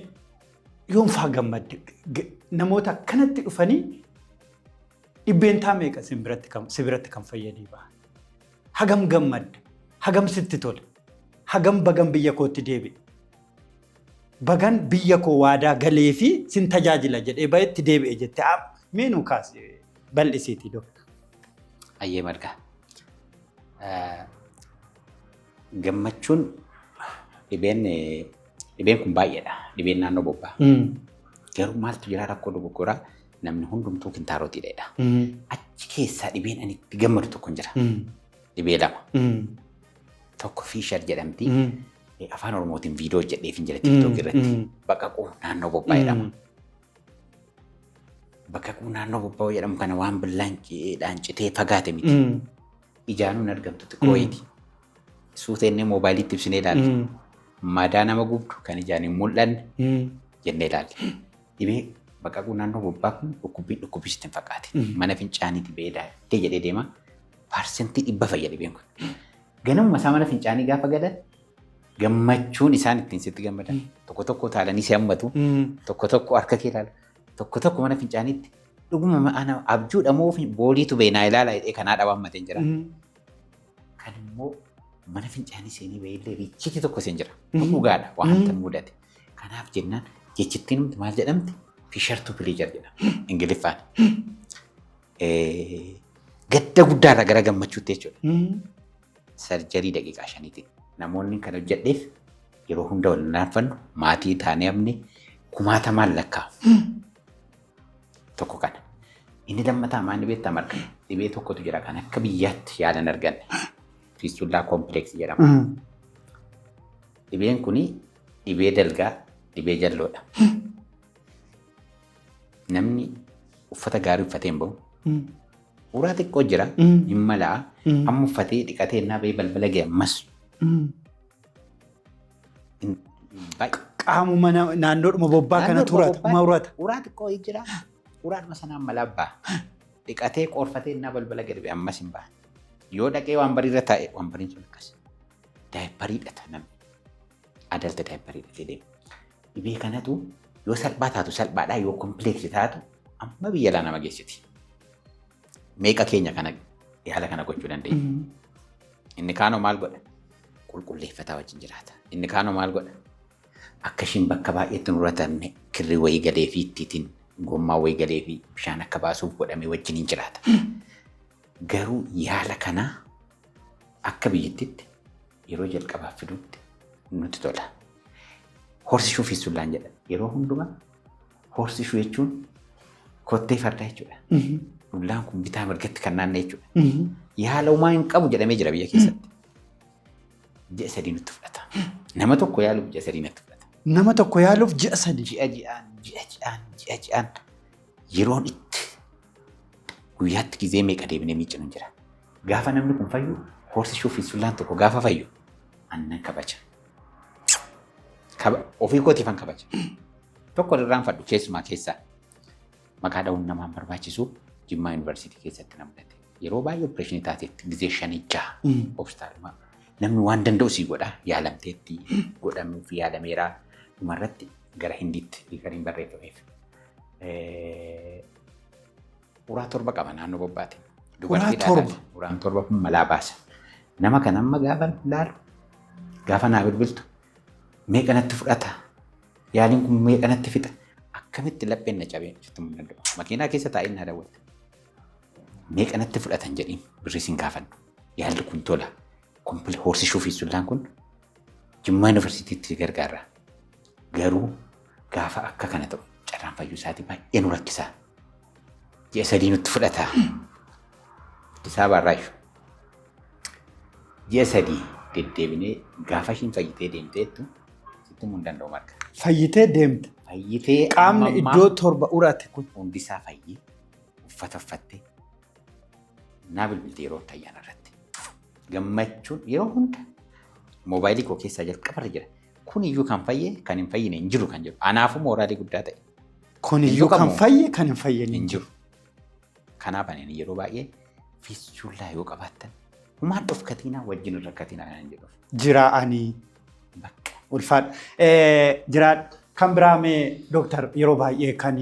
yoom faa gammadde namoota akkanatti dhufanii dhibbeentaa meeqa si biratti kan fayyadii bahan? Hagam gammadde? Hagam sitti tole? Hagam bagan biyya kootti deebi'e? Bagan biyya koo waadaa galee fi sin tajaajila jedhee bahetti deebi'e jettee mee nu kaasi bal'isiitii doktar. Ayyee marga. Gammachuun dhibeen kun baay'eedha. Dhibeen naannoo bobbaa. Garuu maaltu jira, rakkoo dogoggoraa namni hundumtuu kintaarotiidha. Achi keessaa dhibeen ani itti gammadu tokko hin jira. Dhibee lama. Tokko fissure jedhamti. Afaan Oromootiin viidiyoo hojjedheef hin jira TikTok irratti. Baqaquu naannoo bobbaa jedhama. Baqaquu naannoo bobbaa jedhamu kana waan billaan citee fagaate miti. Ijaanuun argamtu xiqqoo wayiiti. Suuteennee moobaayiliitti ibsinee ilaalla. Madaa nama gubdu kan ijaan hin mul'anne jennee ilaalla. Dhibee baqaquu naannoo bobbaa kun dhukkubbiin dhukkubbii sitti hin fakkaate. Mana fincaaniitti ba'ee daaddee jedhee deema. 100% fayya dhibeen kun. Ganamuma isaa mana fincaanii gaafa galan gammachuun isaan ittiin sitti gammadan. Tokko tokko taalanii si hammatu. Tokko tokko harka kee ilaalu. Tokko tokko mana fincaaniitti dhuguma ana abjuudha moo booliitu beenaa ilaala jedhee kanaa dha waammatee jira. Kan immoo mana fincaanii seenee ba'ellee richitii tokko seen jira. Dhugaadha wanta mudate. Kanaaf jennaan jechittiin nuti maal jedhamti? Fissure to pleasure jedhama Ingiliffaan. Gadda guddaarraa gara gammachuutti jechuudha. Surgery daqiiqaa 5tiin. Namoonni kan hojjedheef yeroo hunda wal naanfannu, maatii taanee amni kumaatamaan lakkaa'amu. Tokko kana. Inni lammataa maal beektaa, Marga? Dhibee tokkotu jira kan akka biyyaatti yaalan arganne. Fistula complex jedhama. Dhibeen kuni dhibee dalgaa, dhibee jalloodha. Namni uffata gaarii uffatee hin bahu. Uraa xiqqoo jira, hin mala'a. Amma uffatee dhiqatee innaa bahee balbala ga'e ammas. Qaamuma naannoodhuma bobbaa kana turata. Urata. Uraa xiqqoo jira. Uraadhuma sanaan malaa ba'a. Dhiqatee qoorfatee innaa balbala gadi ba'e ammas hin ba'a. Yoo dhaqee waan bariirra taa'e, waan bariin sun akkas. Diaper hidhata namni. Adult diaper hidhatee deema. Dhibee kanatu yoo salphaa taatu salphaadhaa, yoo complex taatu amma biyya alaa nama geessiti. Meeqa keenya kana yaala kana gochuu dandeenya? Inni kaanoo maal godha? Qulqulleeffataa wajjin jiraata. Inni kaanoo maal godha? Akka ishiin bakka baay'eetti hin uratamne kirrii wayii galee fi ittiitiin gommaa wayii galee fi bishaan akka baasuuf godhamee wajjin hin jiraata. Garuu yaala kanaa akka biyyattitti yeroo jalqabaaf fiduutti nutti tola. Horseshoe fistulaan jedha. Yeroo hundumaa horseshoe jechuun kottee fardaa jechuudha. Dullaan kun bitaa mirgatti kan naanna'e jechuudha. Yaala homaa hin qabu jedhamee jira biyya keessatti. Ji'a 3 nutti fudhata. Nama tokko yaaluuf ji'a 3 natti fudhata. Nama tokko yaaluuf ji'a 3. Ji'a ji'aan, ji'a ji'aan, ji'a ji'aan yeroon itti guyyaatti gizee meeqa deebinee miiccinu jira. Gaafa namni kun fayyu, horseshoe fistulaan tokko gaafa fayyu, annan kabaja. Ofii kootiifan kabaja. Tokko irraanfadhu, keessumaa keessaa maqaa dha'uun namaan barbaachisu, Jimmaa Yuunivarsiitii keessatti na mudate. Yeroo baay'ee operation taateetti gizee shanii jaha hospitaaluma. Namni waan danda'u sii godha, yaalamteetti godhamuuf yaalameera, dhumarratti gara Hindiitti referiin barreeffameef. Uraa torba qaba naannoo bobbaatiin. Uraa torba? Uraan torba kun malaa baasa. Nama kana amma gaafa laalu, gaafa naa bilbiltu, meeqa natti fudhata? Yaaliin kun meeqa natti fixa? Akkamitti lapheen na cabee sitti mul'atu. Makiinaa keessa taa'ee na daawwatte. Meeqa natti fudhatan jedhiin, birrii sin gaafadhu. Yaalli kun tola. Horseshoe fistulaan kun Jimmaa Yuunivarsiitiitti gargaara. Garuu gaafa akka kana ta'u carraan fayyuu isaatii baay'ee nu rakkisa. Ji'a 3 nutti fudhata. Addis Ababaarraayu. Ji'a 3 deddeebinee gaafa ishiin fayyitee deemteettu sitti himuu hin danda'u, Marga. Fayyitee deemte. Fayyitee. Qaamni amma iddoo torba urate kun. Hundisaa fayyee, uffata uffattee naa bilbilte yeroo ayyaana irratti. Gammachuun yeroo hunda moobaayilii koo keessaa jalqabarra jira. Kun iyyuu kan fayye, kan hin fayyine hin jiru kan jedhu. Anaafuu mooraalii guddaa ta'e. Kun iyyuu kan tuqamu. fayye, kan hin fayyine hin jiru. Kanaaf ani yeroo baay'ee fistula yoo qabaattan humaan dhofkatiinaa, wajjin hin rakkatinaa kan jedhuuf. Jira ani Bakka. Ulfaadha. Jiraadha. Kan biraa mee dooktar, yeroo baay'ee kan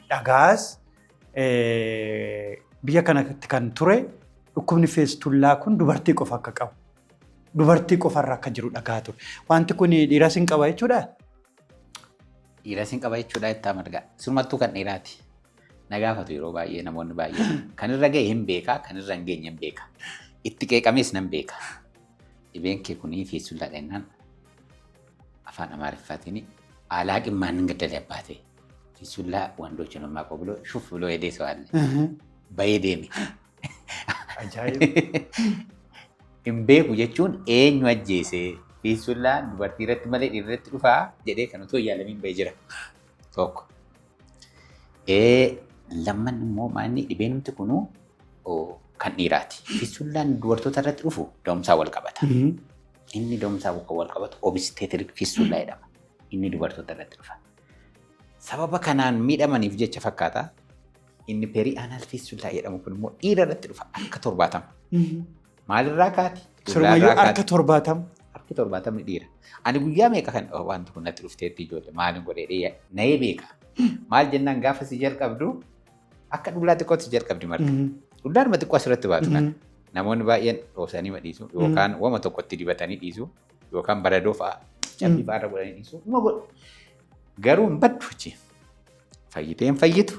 dhagaas biyya kanatti kan ture dhukkubni fistula kun dubartii qofa akka qabu. Dubartii qofarra akka jiru dhagaa ture. Wanti kun dhiiras hin qaba jechuudha? Dhiiras hin qaba jechuudha jettaa, Margaa? Sirumattuu kan dhiiraati. Na gaafatu yeroo baay'ee namoonni baay'een. Kan irra ga'e hin beekaa, kan irra hin geenye hin beeka. Itti qeeqamees nan beeka. Dhibeen kee kunii fistulaadha jennaan afaan Amaariffaatiin አላቅም ማንን ገደለ አባቴ፣ fistula ወንዶች ነው የማውቀው ብሎ ሹፍ ብሎ ሄደ ሰው አለ። Bahee deeme. Ajaa'iba! Hin beeku jechuun eenyu ajjeese, fistulaan dubartii irratti malee dhiira irratti dhufaa jedhee kan otoo hin yaalamiin bahee jira. Tokko. Lamman immoo maanni dhibeen nuti kunuu kan dhiiraati. Fistulaan dubartoota irratti dhufu da'umsaa wal qabata. Inni da'umsaa wal qabatu obstetric fistula jedhama. Inni dubartoota irratti dhufa. Sababa kanaan miidhamaniif jecha fakkaata. Inni perianal fistula jedhamu kun immoo dhiira irratti dhufa harka 70. Maalirraa kaati? Sirumayyuu harka 70. Harki 70ni dhiira. Ani guyyaa meeqa kan wanti kun natti dhufteetti ijoollee maalin godhee na'ee beeka. Maal jennaan, gaafa si jalqabdu akka dhullaa xiqqootti si jalqabdi, Marga. Dhullaadhuma xiqqoo asirratti baatu kana. Namoonni baay'een dhoofsanii dhiisu yookaan wama tokkotti dibatanii dhiisu yookaan baradoo fa'a cabbii fa'aa irra godhanii dhiisu. Dhuma godhu. Garuu hin baddu achi. Fayyiteen fayyitu,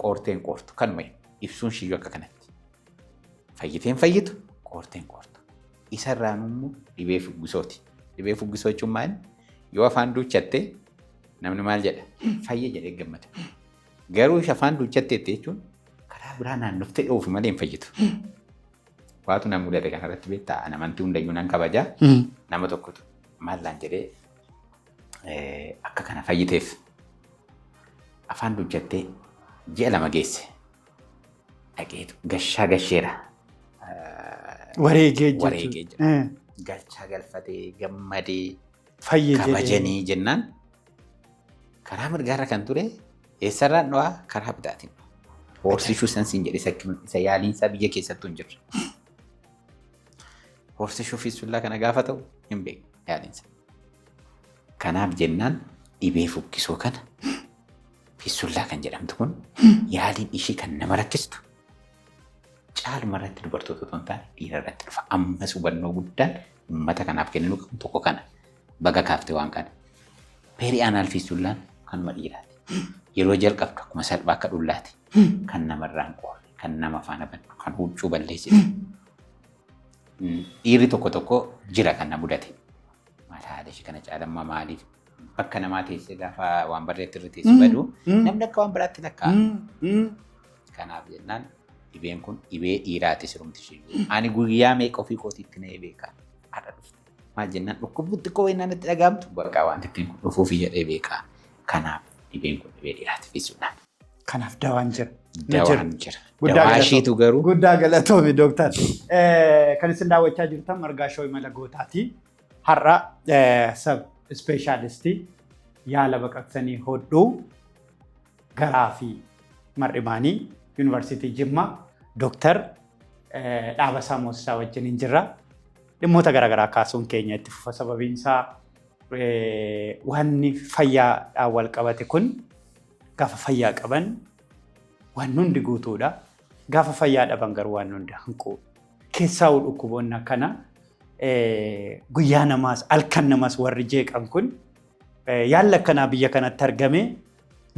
qoorteen qoortu, kanuma ibsuun shiyyuu akka kanatti. Fayyiteen fayyitu, qoorteen qoortu. Isarraan immoo dhibee fuggisooti. Dhibee fuggisoo jechuun maal? Yoo afaan duuchatte namni maal jedha? Fayya jedhee gammada. Garuu afaan duuchatteetti jechuun karaa biraa naannoftee dhoofu malee hin fayyitu. Waatu na mudate kanarratti beektaa? Ani amantii hundayyuu nan kabajaa. Nama tokkotu maallaan jedhee akka kana fayyiteef afaan duuchattee ji'a 2 geesse. Dhaqeetu gashaa gasheera. Wareegee jechuudha. Wareegee jira. Galchaa galfatee gammadee Fayye jedhee. kabajanii jennaan karaa mirgaarra kan ture eessarraan dho'aa karaa bitaatiin dho'a. Horsishuu san siin jedhe isa yaaliinsaa biyya keessattuu hin jirre. Horsishuu fi sullaa kana gaafa ta'u hin beekne yaaliinsa. Kanaaf jennaan dhibee fuggisoo kana fissullaa kan jedhamtu kun yaaliin ishii kan nama rakkistu caaluma irratti dubartoota otoo hin taane dhiira irratti dhufa. Ammas hubannoo guddaan uummata kanaaf kenninu qabu tokko kana. Baga kaaftee waan kana. Perianal fistullaan kanuma dhiiraati. Yeroo jalqabdu akkuma salphaa akka dhullaati. Kan namarraa hin qoorre, kan nama faana baddu, kan huccuu balleessitu. Dhiirri tokko tokko jira kan na mudate. Maal haala ishee kana caalammaa maaliif bakka namaa teessee gaafa waan barreetti irra teessee badu namni akka waan biraatti lakkaa'a. Kanaaf jennaan dhibeen kun dhibee dhiiraati sirumti ishee. Ani guyyaa meeqa ofii kootiitti na'ee beekaa. Har'a dhufte. Maal jennaan dhukkubni xiqqoo wayinaan itti dhaga'amtu bakka wanti ittiin kun dhufuuf jedhee beekaa. Kanaaf dhibeen kun dhibee dhiiraati fisuudhaan. Kanaaf dawaan jira. Dawaan jira. Dawaa isheetu garuu. Guddaa galatoomi dooktar. Kan isin daawwachaa jirtan Margaa Shoo Imala Gootaati. Har'a sub ispeeshaalistii yaala baqaqsanii hodhuu garaa fi mar'imaanii Yuunivarsiitii Jimmaa Dooktar Dhaabasaa Moosisaa wajjin hin jirra. Dhimmoota garaagaraa kaasuun keenya itti fufa sababiin isaa wanni fayyaadhaan wal qabate kun gaafa fayyaa qaban waan hundi guutuudha. Gaafa fayyaa dhaban garuu waan hundi hanquu. Keessaa'uu dhukkuboonni akkana guyyaa namaas halkan namaas warri jeeqan kun yaalli akkanaa biyya kanatti argame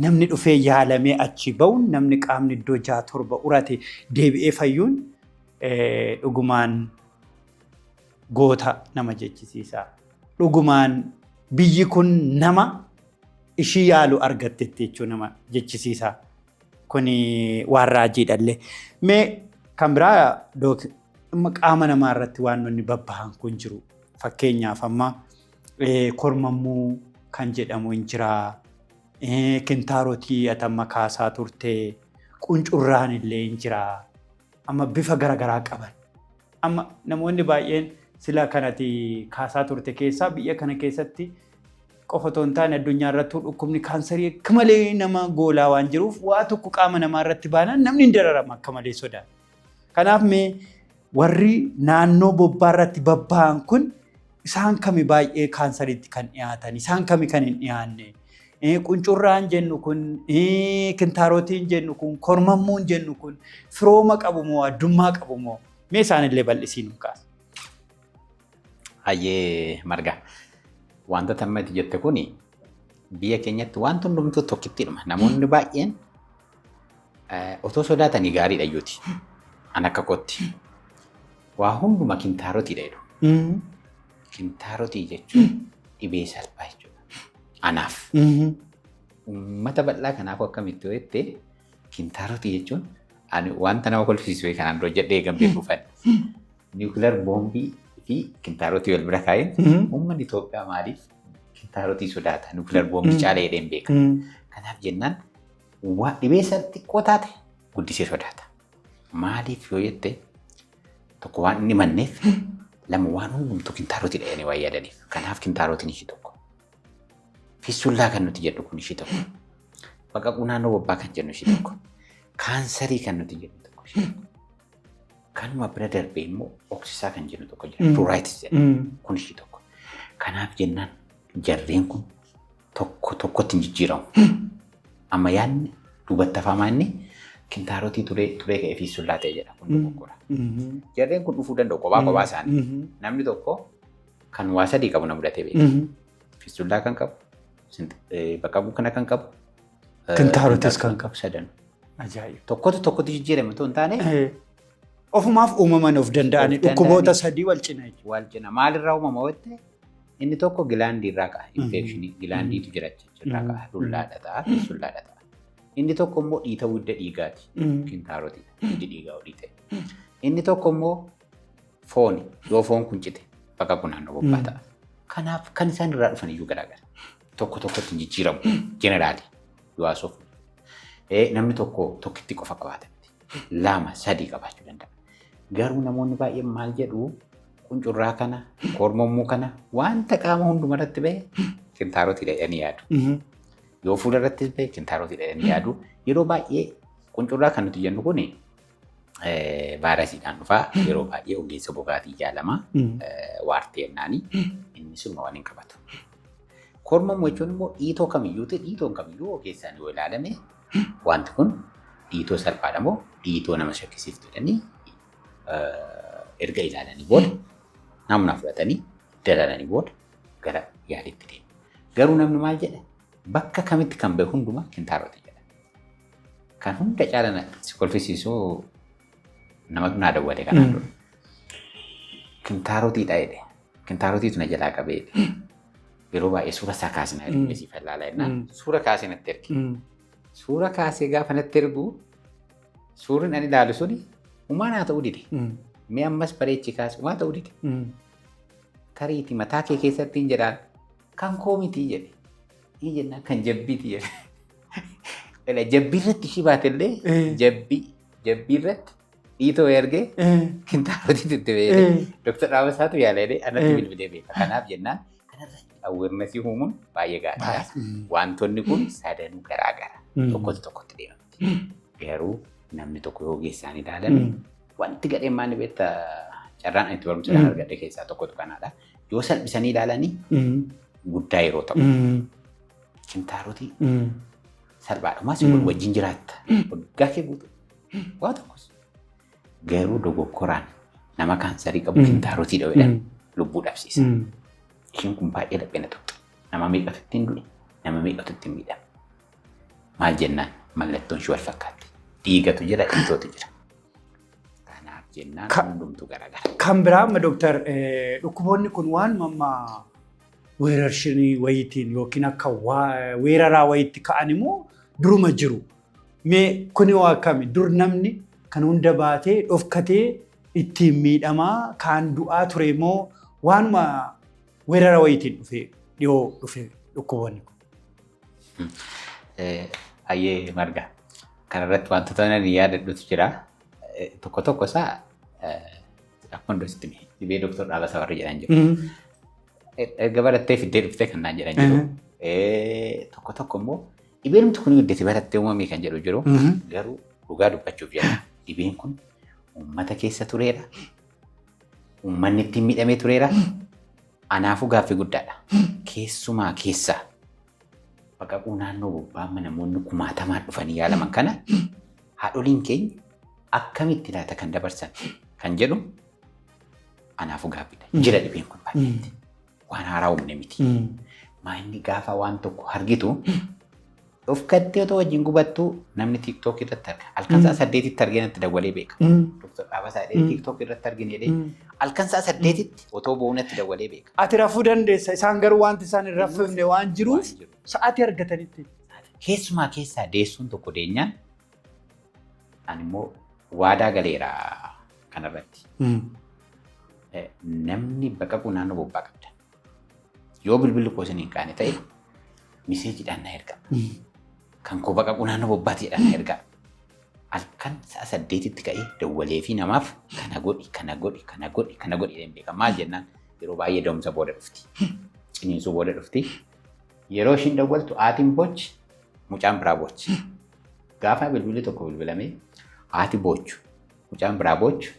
namni dhufee yaalamee achi ba'uun namni qaamni iddoo 6 7 urate deebi'ee fayyuun dhugumaan goota nama jechisiisa. Dhugumaan biyyi kun nama ishii yaalu argattetti jechuu nama jechisiisa. Kuni waan raajiidhallee. Mee kan biraa qaama namaa irratti waan nonni babbahan kun jiru. Fakkeenyaaf amma kormammuu kan jedhamu hin jira. Kintaarotii ati amma kaasaa turte. Quncurraan illee hin jira. Amma bifa garaagaraa qaban. Amma namoonni baay'een sila kanati kaasaa turte keessaa biyya kana keessatti qofa otoo hin taane addunyaa irrattuu dhukkubni kaansarii akka malee nama goolaa waan jiruuf waa tokko qaama namaa irratti baanaan namni hin dararama akka malee sodaata. Kanaaf mee warri naannoo bobbaa irratti babba'an kun isaan kami baay'ee kaansariitti kan dhiyaatan isaan kami kan hin dhiyaanne Quncurraan jennu kun, kintaarotiin jennu kun, kormammuun jennu kun firooma qabu moo addummaa qabu moo mee isaanillee bal'isii nu kaasa. Hayyee Marga. Wanta amma itti jette kuni biyya keenyatti wanti hundumtuu tokkittiidhuma. Namoonni baay'een otoo sodaatanii gaariidha iyyuuti. An akka kootti. Waa hunduma kintaarotiidha jedhu. Kintaarotii jechuun dhibee salphaa jechuudha. Anaaf. Uummata bal'aa kanaafuu akkamitti yoo jette kintaarotii jechuun ani wanta nama kolfisiisu kanaan dura jedhee eegan beekuufan. Niwukilar boombii fi kintaarotii wal bira kaa'een uummanni Itoophiyaa maaliif kintaarotii sodaata? Niwukilar boombii caalee jedhee hin beeka. Kanaaf jennaan dhibee xiqqoo taate guddisee sodaata. Maaliif yoo jette tokko waan inni manneef lama waan hundumtuu kintaarotii jedhanii waan yaadaniif. Kanaaf kintaarotiin ishii tokko. Fissullaa kan nuti jedhu kun ishii tokko. Baqaquu naannoo bobbaa kan jennu ishii tokko. Kaansarii kan nuti jennu tokko ishii tokko. Kanuma bira darbee immoo oksisaa kan jennu tokko jira. Pruritus jedhama. Kun ishii tokko. Kanaaf jennaan jarreen kun tokko tokkotti hin jijjiiramu. Amma yaadni duubatti hafamaa inni kintaarotii turee turee ka'ee fiissullaa ta'e jedha kun dogoggora. Jarreen kun dhufuu danda'u kophaa kophaa isaanii. Namni tokko kan waa sadii qabu na mudatee beeka. Fiissullaa kan qabu, baqaquu kana kan qabu, Kintaarotis kan qabu. Sadanuu. Ajaa'iba. Tokkotu tokkotti jijjiirame otoo hin taane Ofumaaf uumaman of danda'anii Of dhukkuboota danda'anii. sadii wal cina jechuudha. Wal cina maalirraa uumama wette inni tokko glandii irraa ka'a. Infectionii glandiitu jira achirraa ka'a. Dullaadha ta'a, sullaadha ta'a. Inni tokko immoo dhiitawuu hidda dhiigaati. Kintaarotiidha. Hiddi dhiigaa olii ta'e. Inni tokko immoo fooni. Yoo foon kun cite baqaquu naannoo bobbaa ta'a. Kanaaf kan isaan irraa dhufan iyyuu garaagara. Tokko tokkotti hin jijjiiramu. Generally yoo haasofnu. Namni tokko tokkitti qofa qabaata miti. Lama sadii qabaachuu danda'a. Garuu namoonni baay'een maal jedhu, quncurraa kana, kormommuu kana, wanta qaama hundumarratti bahe kintaarotii jedhanii yaadu. Yoo fuula irrattis bahe kintaarotii jedhanii yaadu. Yeroo baay'ee quncurraa kan nuti jennu kuni vaayirasiidhaan dhufaa. Yeroo baay'ee ogeessa gogaatiin yaalama. Waartee jennaani inni sun waan hin qabatu. Kormommuu jechuun immoo dhiitoo kamiyyuuti. Dhiitoon kamiyyuu ogeessaan yoo ilaalame wanti kun dhiitoo salphaadha moo dhiitoo nama shakkisiiftu jedhanii erga ilaalanii booda namna fudhatanii dalaalanii booda gara yaalitti deemu. Garuu namni maal jedha? Bakka kamitti kan bahe hundumaa kintaarotii jedha. Kan hunda caala si kolfisiisuu namatu naa dawwale kanaan dura. Kintaarotiidha jedhe. Kintaarotiitu na jalaa qabee jedhe. Yeroo baay'ee suura isaa kaasina ergee siif ilaalaa jennaan suura kaasee natti erge. Suura kaasee gaafa natti ergu suurri ani ilaalu suni umaa naa ta'uu dide. Mee ammas bareechi kaase umaa ta'uu dide. Tariiti mataa kee keessatti hin jedhaan kan koo miti jedhe. Inni jennaan kan jabbiiti jedhe. Jabbii irratti ishii baatellee jabbii irratti dhiitoo ergee kintaarotiitu itti fayyadame. Dooktar Dhaabasaatu yaala jedhee anatti bilbilee beeka. Kanaaf jennaan kanarratti awarenessii uumuun baay'ee gaariidha. Wantoonni kun sadanuu garaagara. Tokkotti tokkotti deemamti. Garuu namni tokko yoo ogeessaan ilaalame wanti gadheen maal beektaa, carraan ani itti barumsa kan argadhe keessaa tokkotu kanaadha. Yoo salphisanii ilaalanii guddaa yeroo ta'u. Kintaarotii salphaadhumas wajjin jiraatta. Waggaa kee guutuu waa tokkos. Garuu dogogoraan nama kaansarii qabu kintaarotii dha'uudhaan lubbuu dhabsiisa. Ishiin kun baay'ee laphee tuqxe. Nama meeqatu ittiin du'e, nama meeqatu ittiin miidhame. Maal jennaan mallattoon ishee wal fakkaatti. Dhiigatu jira, dhiitootu jira. Kanaaf jennaan hundumtuu garaagara. Kan biraa amma dooktar, dhukkuboonni kun waan amma weerarshinii wayiitiin yookiin akka weeraraa wayiitti ka'an immoo duruma jiru. Mee kuni waa akkami? Dur namni kan hunda baatee dhofkatee ittiin miidhamaa kaan du'aa ture immoo waanuma weerara wayiitiin dhufe dhiyoo dhufe dhukkuboonni kun? Hayyee Marga. Kanarratti wantoota nan yaadadhutu jira. Tokko tokko isaa akkuma duratti dhibee Dooktar Dhaabasaa warri jedhan jiru. Erga barattee fiddee dhuftee kan naan jedhan jiru. Tokko tokko immoo dhibeen kun guddate barattee uumame kan jedhu jiru. Garuu dhugaa dubbachuuf jedha. Dhibeen kun uummata keessa tureera. Uummanni ittiin miidhamee tureera. Anaafuu gaaffii guddaadha. Keessumaa keessaa baqaquu naannoo bobbaama namoonni kumaatamaan dhufanii yaalaman kana haadholiin keenya akkamitti laata kan dabarsan kan jedhu anaafuu gaaffiidha. Jira dhibeen kun baay'eetti. Waan haaraa uumne miti. Maayinni gaafa waan tokko argitu dhofkattee otoo wajjin gubattuu namni TikTok irratti arga. Halkan sa'a 8tti argee natti dawwalee beeka. Dooktar Dhaabasaa jedhee TikTok irratti argine jedhee halkan sa'a 8tti otoo boo'uu natti dawwalee beeka. Ati rafuu dandeessa. Isaan garuu wanti isaan hin raffifne waan jiruuf Waan jiru. sa'aatii argatanitti. Keessumaa keessaa deessuun tokko deenyaan ani immoo waadaa galeera kanarratti. Namni baqaquu naannoo bobbaa qabda. Yoo bilbilli koo isin hin kaane ta'e messageiidhaan na erga. Kan koo baqaquu naannoo bobbaatiidhaan na erga. Halkan sa'a 8tti ka'ee dawwalee fi namaaf kana godhi, kana godhi, kana godhi, kana godhi jedheen beeka. Maal jennaan yeroo baay'ee da'umsa booda dhufti. Ciniinsuu booda dhufti. Yeroo ishiin dawwaltu haatiin boochi, mucaan biraa boochi. Gaafa bilbilli tokko bilbilamee haati boochu, mucaan biraa boochu,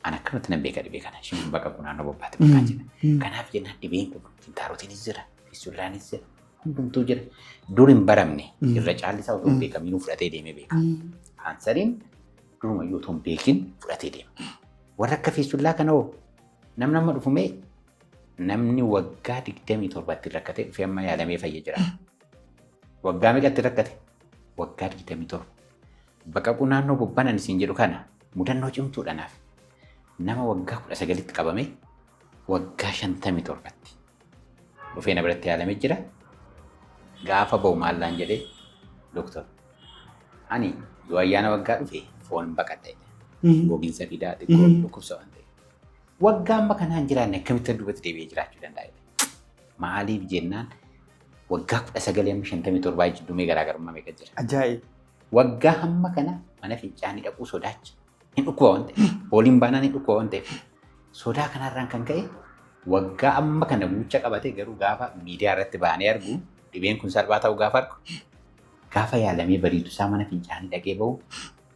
ani akkanumatti nan beeka dhibee kana. Ishiin kun baqaquu naannoo bobbaatti maqaa jedha. Kanaaf jennaan dhibeen kun kintaarotiinis jira, fistullaanis jira, hundumtuu jira. Dur hin baramne irra caalli isaa otoo hin beekamiinuu fudhatee deemee beeka. Kaansariin durumayyuu otoo hin beekin fudhatee deema. Warra akka fistullaa kana hoo namni amma dhufumee namni waggaa 27tti rakkatee dhufee amma yaalamee fayya jira. Waggaa meeqatti rakkate? Waggaa 27. Baqaquu naannoo bobbaan ani siin jedhu kana mudannoo cimtuudha naaf. Nama waggaa 19tti qabame waggaa 57tti dhufee na biratti yaalamee jira. Gaafa ba'u maallaan jedhee, "Dooktor, ani yoo ayyaana waggaa dhufe foon baqadha," jedhe. Gogiinsa fidaa, xiqqoo dhukkubsa waan ta'eef. "Waggaa amma kanaan jiraanne akkamitti duubatti deebi'ee jiraachuu danda'a?" Maaliif jennaan, waggaa 19 amma 57 jidduu mee garaagarummaa meeqa jira? Ajaa'iba! Waggaa hamma kana mana fincaanii dhaquu sodaacha. Hin dhukkuba waan ta'eef. Fooliin baanaan hin dhukkuba waan ta'eef. Sodaa kanarraan kan ka'e waggaa amma kana guucha qabate, garuu gaafa miidiyaa irratti baanee argu, dhibeen kun salphaa ta'uu gaafa argu, gaafa yaalamee bariitu isaa mana fincaanii dhaqee bahu,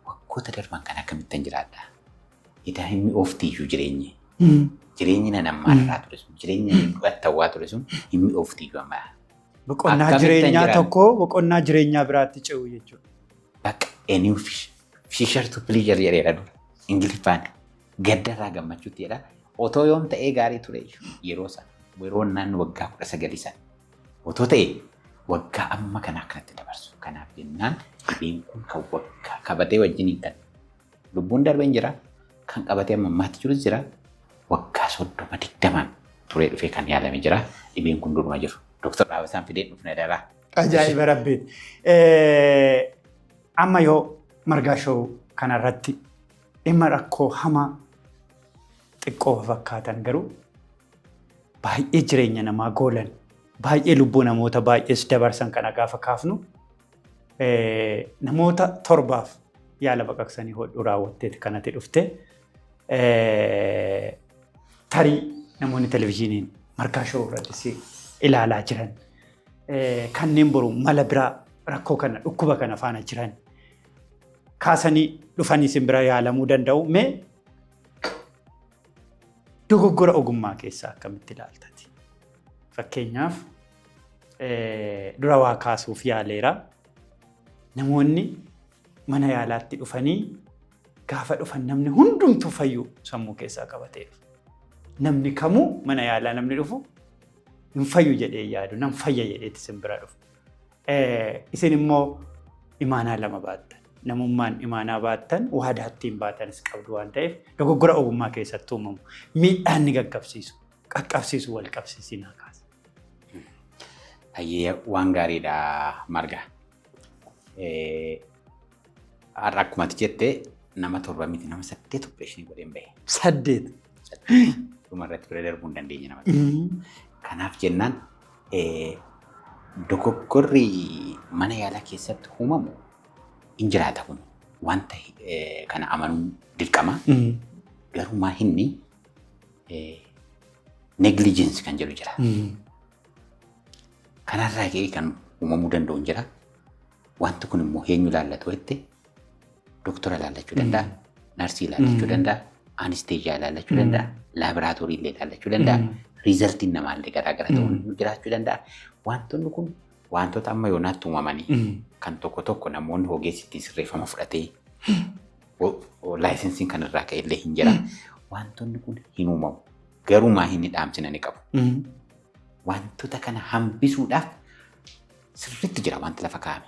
"Waggoota darban kan akkamittan jiraadha? Idaa hin mi'ooftiyyuu jireenyi. Jireenyi nan ammaa irraa ture sun, jireenyi nan du'attawwaa ture sun hin mi'ooftiyyuu ammaa." Boqonnaa Akkamittan jireenyaa jiraadha? tokko boqonnaa jireenyaa biraatti ce'u jechuudha. Bakka "a new future to pleasure" jedheera dura. Ingiliffaan gaddarraa gammachuutti jedha. Otoo yoom ta'ee gaarii ture yeroo sana, yeroo naannoo waggaa 19 sana. Otoo ta'e waggaa amma kana akkanatti dabarsu. Kanaaf jennaan dhibeen kun kan waggaa qabatee wajjiniin kan lubbuun darbeen jira. Kan qabatee amma ammaatti jirus jira. Waggaa 30 20n turee dhufee kan yaalame jira. Dhibeen kun duruma jiru. Dooktar Dhaabasaan fidee dhufne daraa. Ajaa'iba rabbiiti. Amma yoo Margaa Show kanarratti dhimma rakkoo hamaa xiqqoo fakkaatan garuu baay'ee jireenya namaa goolan, baay'ee lubbuu namoota baay'ees dabarsan kana gaafa kaafnu, namoota torbaaf yaala baqaqsanii hodhuu raawwatteeti kanatti dhufte. Tarii namoonni televizyiiniin Margaa Show irratti si ilaalaa jiran, kanneen boru mala biraa rakkoo kana, dhukkuba kana faana jiran kaasanii dhufanii isin bira yaalamuu danda'u. Mee dogoggora ogummaa keessaa akkamitti ilaaltati? Fakkeenyaaf, dura waa kaasuuf yaaleera. Namoonni mana yaalaatti dhufanii, gaafa dhufan namni hundumtuu fayyuu sammuu keessaa qabatee dhufa. Namni kamuu mana yaalaa namni dhufu hin fayyu jedhee yaadu, nan fayya jedheetti isin bira dhufu. Isin immoo imaanaa lama baattan. Namummaan imaanaa baattan, waadaa ittiin baatanis qabdu waan ta'eef, dogoggora ogummaa keessatti uumamu miidhaan ni qaqqabsiisu. Qaqqabsiisu wal qabsiisinaa kaasa. Hayyee, waan gaariidha, Marga. Har'a akkuma ati jette nama torba miti, nama saddeet opereeshinii godheen bahe. Saddeet. Dhuma irratti bira darbuu hin dandeenye nama. Kanaaf jennaan dogoggorri mana yaalaa keessatti uumamu hin jiraata, kun wanta kana amanuun dirqama. Garuu maa inni negligence kan jedhu jira. Kanarraa ka'ee kan uumamuu danda'u hin jira. Wanti kun immoo eenyu ilaallatu jette, doktora ilaallachuu danda'a, narsii ilaallachuu danda'a, anesthesia ilaallachuu danda'a, laaboraatoorii illee ilaallachuu danda'a, resultiin namaallee garaagara ta'uu jiraachuu danda'a. Wantoonni kun wantoota amma yoonaatti uumamanii kan tokko tokko namoonni ogeessi ittiin sirreeffama fudhatee licensiin kan irraa ka'e illee hin jira. Wantoonni kun hin uumamu. Garuu maa inni dhaamsina ni qabu. Wantoota kana hambisuudhaaf sirriitti jira wanti lafa kaa'ame.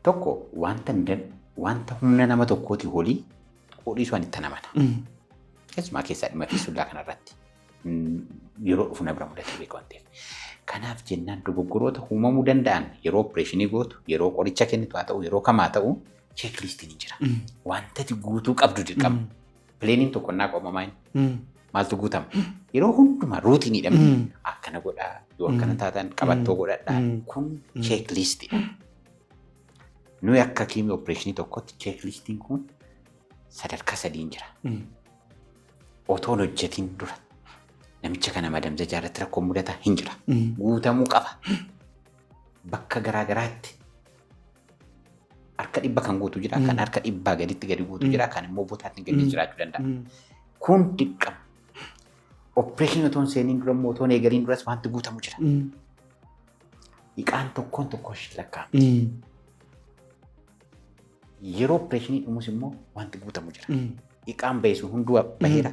Tokko, wanta humna nama tokkootii olii hodhiisuu ani itti amana. Keessumaa keessaa dhimma fiistullaa kanarratti yeroo dhufu na bira mudate beeku waan ta'eef. Kanaaf jennaan dogoggoroota uumamuu danda'an yeroo opereeshinii gootu, yeroo qoricha kennitu haa ta'u, yeroo kam haa ta'u, checklistiin hin jira. Wanta ati guutuu qabdu dirqama. Planiin tokko naa qomamaa maaltu guutama? Yeroo hundumaa routineiidha. Akkana godhaa, yoo akkana taatan qabattoo godhadhaa. Kun checklistiidha. Nuyi akka teamii opereeshinii tokkotti checklistiin kun sadarkaa sadiin jira. Otoon hojjetiin dura namicha kana madamza irratti rakkoon mudataa hin jira. Guutamuu qaba. Bakka garaa garaatti harka 100 kan guutu jira, kan harka 100 gaditti gadi guutu jira, kan immoo botaatti gadi jiraachuu danda'a. Kun dirqama. Opereeshinii otoon seeniin dura immoo, otoon eegaliin duras wanti guutamu jira. Dhiqaan tokkoon tokkoon lakkaa'amti. Yeroo opereeshinii dhumus immoo wanti guutamu jira. Dhiqaan bahe sun hunduu baheera.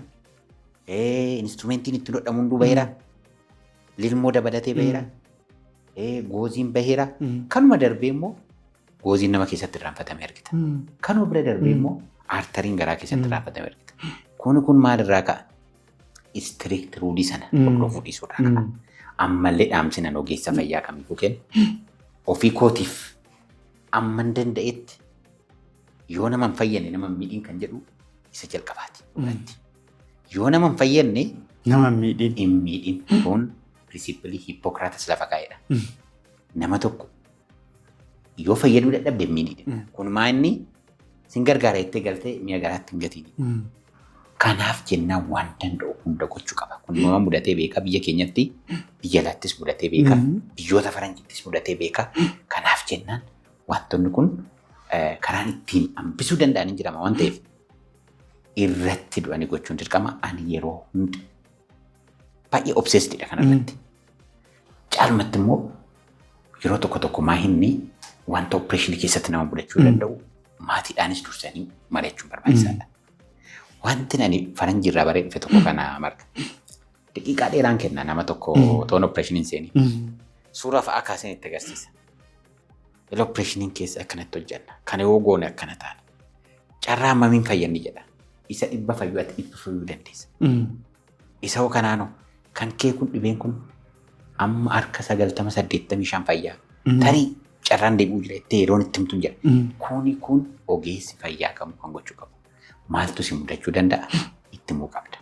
Instrumentiin ittiin hodhamu hunduu baheera. Lilmoo dabalatee baheera. Gauzeiin baheera. Kanuma darbee immoo gauzeiin nama keessatti irraanfatamee argita. Kanuma bira darbee immoo Arteryn garaa keessatti raafatame argita. Kuni kun maalirraa ka'a? Strict rule sana hordofuu dhiisuurraa ka'a. Ammallee dhaamsinan ogeessa fayyaa kamiifuu kennu, ofii kootiif amman danda'etti yoo nama hin fayyadne nama hin miidhiin kan jedhu isa jalqabaati. Yoo nama hin fayyadne Nama hin miidhiin. hin miidhiin, kun principle Hippocrates lafa kaa'edha. Nama tokko yoo fayyaduu dadhabde hin miidhiin. Kun maa inni sin gargaara jettee galtee mi'a garaatti hin gatiin. Kanaaf jennaan waan danda'u hunda gochuu qaba. Kun nama mudatee beeka biyya keenyatti, biyya alaattis mudatee beeka, biyyoota faranjiittis mudatee beeka. Kanaaf jennaan wantoonni kun karaan ittiin hambisuu danda'an hin jirama waan ta'eef irratti du'anii gochuun dirqama. Ani yeroo hunda baay'ee obsessedidha kanarratti. Caalmatti immoo yeroo tokko tokko maa inni wanta operation keessatti nama mudachuu danda'u maatiidhaanis dursanii mari'achuun barbaachisaadha. Wanti ani faranjii irraa baree dhufe tokko kana, Marga. Daqiiqaa dheeraan kenna nama tokko toon operationiin seeni. Suuraa fa'aa kaaseen itti agarsiisa. Yeroo operationiin keessa akkanatti hojjenna. Kana yoo goone akkana taana. Carraa hammamiin fayyanni jedha. Isa 100 fayyuu ati 100 fayyuu dandeessa. Isa hoo kanaanoo kan kee kun dhibeen kun amma harka 90 85 fayyaa. Tarii carraan deebi'uu jira jettee yeroon itti himtu jira. Kuni kun ogeessi fayyaa kamuu kan gochuu qabu. Maaltu si mudachuu danda'a? Itti himuu qabda.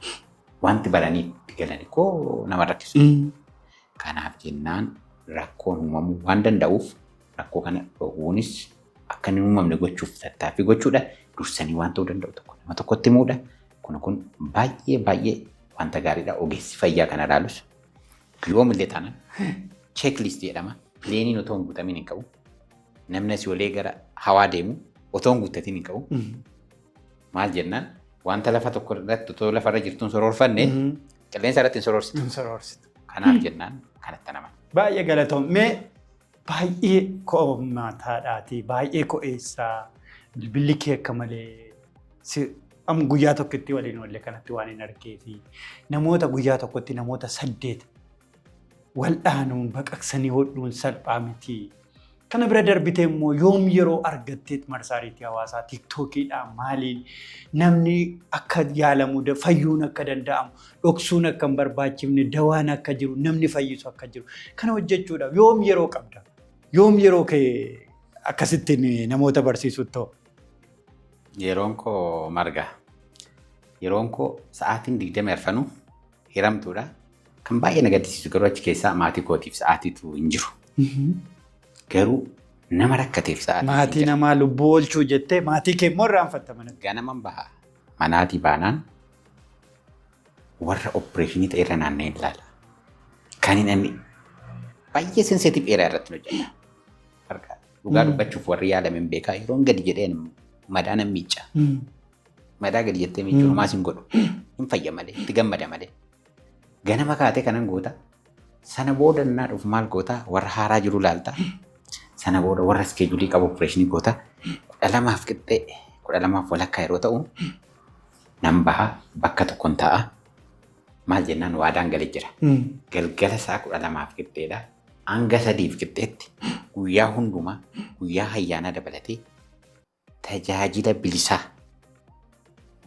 Wanti baranii itti galani koo nama rakkisu. Kanaaf jennaan rakkoon uumamuu waan danda'uuf rakkoo kana dhoowwuunis akka inni hin uumamne gochuuf tattaaffii gochuudha. Dursanii waan ta'uu danda'u tokko nama tokkotti himuudha. Kun kun baay'ee baay'ee wanta gaariidha. Ogeessi fayyaa kana ilaalus yoomillee taanaan checklist jedhama. Planeiin otoo hin guutamin hin qabu. Namni asii olee gara hawaa deemu otoo hin guuttatin hin qabu. Maal jennaan, wanta lafa tokko irratti otoo lafarra jirtuun soroorfanne qilleensa irratti hin soroorsitu. Hin soroorsitu. Kanaaf jennaan kanatti nama. Baay'ee galatoom. Mee baay'ee ko'omaataadhaati. Baay'ee ko'eessaa. Bilbilli kee akka malee amma guyyaa tokkotti waliin oolle kanatti waan hin argeefi namoota guyyaa tokkotti namoota saddeet waldhaanuun baqaqsanii hodhuun salphaa miti. Kana bira darbitee immoo yoom yeroo argatteet marsaariitii hawaasaa TikTokiidhaan maaliin namni akka yaalamu, fayyuun akka danda'amu, dhoksuun akka hin barbaachifne, dawaan akka jiru, namni fayyisu akka jiru kana hojjechuudhaaf yoom yeroo qabda? Yoom yeroo kee akkasittiin namoota barsiisuut ta'u? Yeroon koo, Marga. Yeroon koo sa'aatiin 24 hiramtuudha. Kan baay'ee na gaddisiisu garuu achi keessaa maatii kootiif sa'aatiitu hin jiru. Garuu nama rakkateef sa'aatii Maatii namaa lubbuu oolchuu jettee maatii kee immoo irraanfatta manatti. Ganaman baha. Manaatii baanaan warra operation ta'e irra naanna'ee ilaala. Kan hin ani baay'ee sensitive area irratti hojjedha. Harka dhugaa dubbachuuf warri yaalame hin beekaa, yeroon gadi jedheen madaa nan miicca. Madaa gadi jettee miiccuu homaas hin godhu. Hin fayya malee, itti gammada malee. Ganama kaatee kanan goota. Sana booda innaa dhufu maal goota? Warra haaraa jiru laalta. Sana booda warra schedule qabu operation goota. 12f qixxee, 12f walakkaa yeroo ta'u nan baha, bakka tokkon taa'a. Maal jennaan waadaan galee jira. Galgala sa'a 12f qixxeedha. Hanga 3f qixxeetti guyyaa hundumaa, guyyaa ayyaanaa dabalatee, tajaajila bilisaa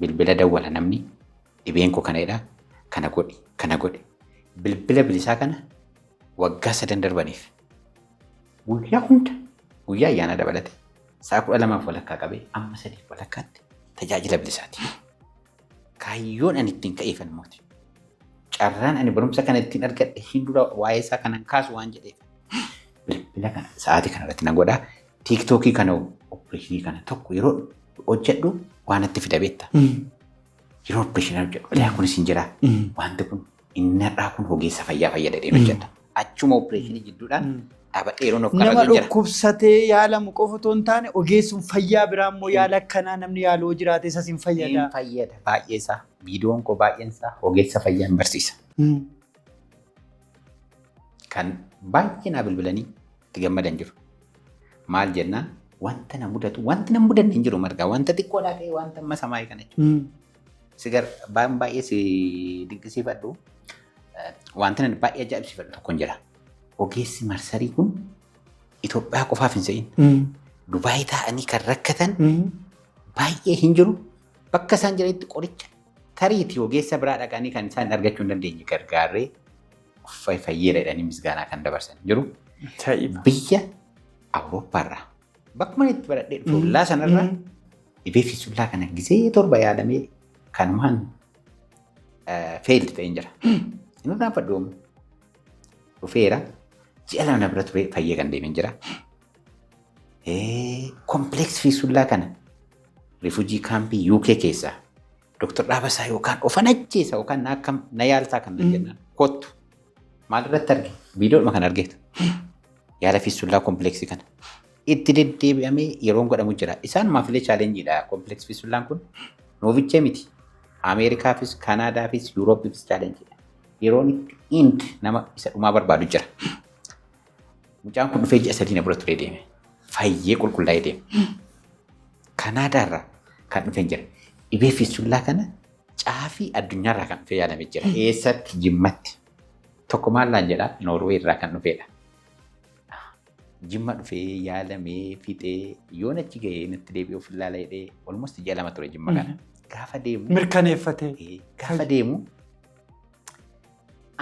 bilbila dawwala namni, dhibeen koo kana jedha, kana godhi, kana godhi. Bilbila bilisaa kana waggaa 3 darbaniif guyyaa hunda, guyyaa ayyaanaa dabalate, sa'a 12f walakkaa qabee amma 3f walakkaatti tajaajila bilisaati. Kaayyoon ani ittiin ka'eefan mooti. Carraan ani barumsa kana ittiin argadhe hin dura waa'ee isaa kanan kaasu waan jedheef. Bilbila kana sa'aatii kana irratti nan godhaa. TikTokii kana operation kana tokko yeroo hojjedhu waan itti fida beekta. Yeroo operation hojjedhu ilaa kunis hin jira. Wanti kun inni har'aa kun ogeessa fayyaa fayyada jedheen hojjedha. Achuma operation jidduudhaan dhaabadhee yeroon of Nama qaratu jira. dhukkubsatee yaalamu qofa otoo hin taane ogeessuun fayyaa biraa immoo yaala akkanaa namni yaaluu jiraate isas hin fayyada. Hin fayyada baay'ee isaa. Viidiyoon koo baay'een isaa ogeessa fayyaa hin barsiisa. Kan baay'ee naa bilbilanii itti gammadan jiru. Maal jennaan wanta na mudatu, wanti na mudanne hin jiru, Margaa, wanta xiqqoodhaa ta'e wanta amma samaayii kana jechuudha. Si gar baay'ee si dinqisiifadhu, wanti nan baay'ee ajaa'ibsiifadhu tokko hin jira. Ogeessi marsarii kun Itoophiyaa qofaaf hin se'in. Dubaayii taa'anii kan rakkatan Baay'ee hin jiru. Bakka isaan jiranitti qoricha tariitii ogeessa biraa dhaqanii kan isaan argachuu hin dandeenye gargaarree fayyeera jedhanii misgaanaa kan dabarsan jiru. Biyya Awurooppaarraa bakkuma itti baradhee dhufe ollaa sanarraa dhibee fistula kana gisee 7 yaalamee kanumaan failed ta'een jira. Inni irraanfadhu oomu. Dhufeera, ji'a 2 na bira ture, fayyee kan deemeen jira. Complex fistula kana refugee campii UK keessaa Dr. Dhaabasaa yookaan ofan ajjeesa yookaan na akkam na yaaltaa kan jennaan kottu. Maal irratti arge? Viidiyoodhuma kan argeetu. Yaala fistula complexii kana. Itti deddeebi'amee yeroon godhamu jira. Isaanumaaf illee challengeiidha. Complex fistulaan kun noovichee miti. Ameerikaafis, Kanaadaafis, Yuurooppiifis challengeiidha. Yeroon itti ind nama isa dhumaa barbaadu jira. Mucaan kun dhufee ji'a 3 na bira turee deeme. Fayyee qulqullaa'ee deeme. Kanaadaarraa kan dhufee jira. Dhibee fistula kana caafii addunyaarraa kan dhufee yaalame jira. Eessatti? Jimmatti. Tokko maallaan jedhaa, Noorwee irraa kan dhufeedha. Jimma dhufee yaalamee fixee yoon achi gahee natti deebi'ee of ilaala jedhee almost ji'a 2 ture Jimma kana. Gaafa deemu. Mirkaneeffatee. Gaafa deemu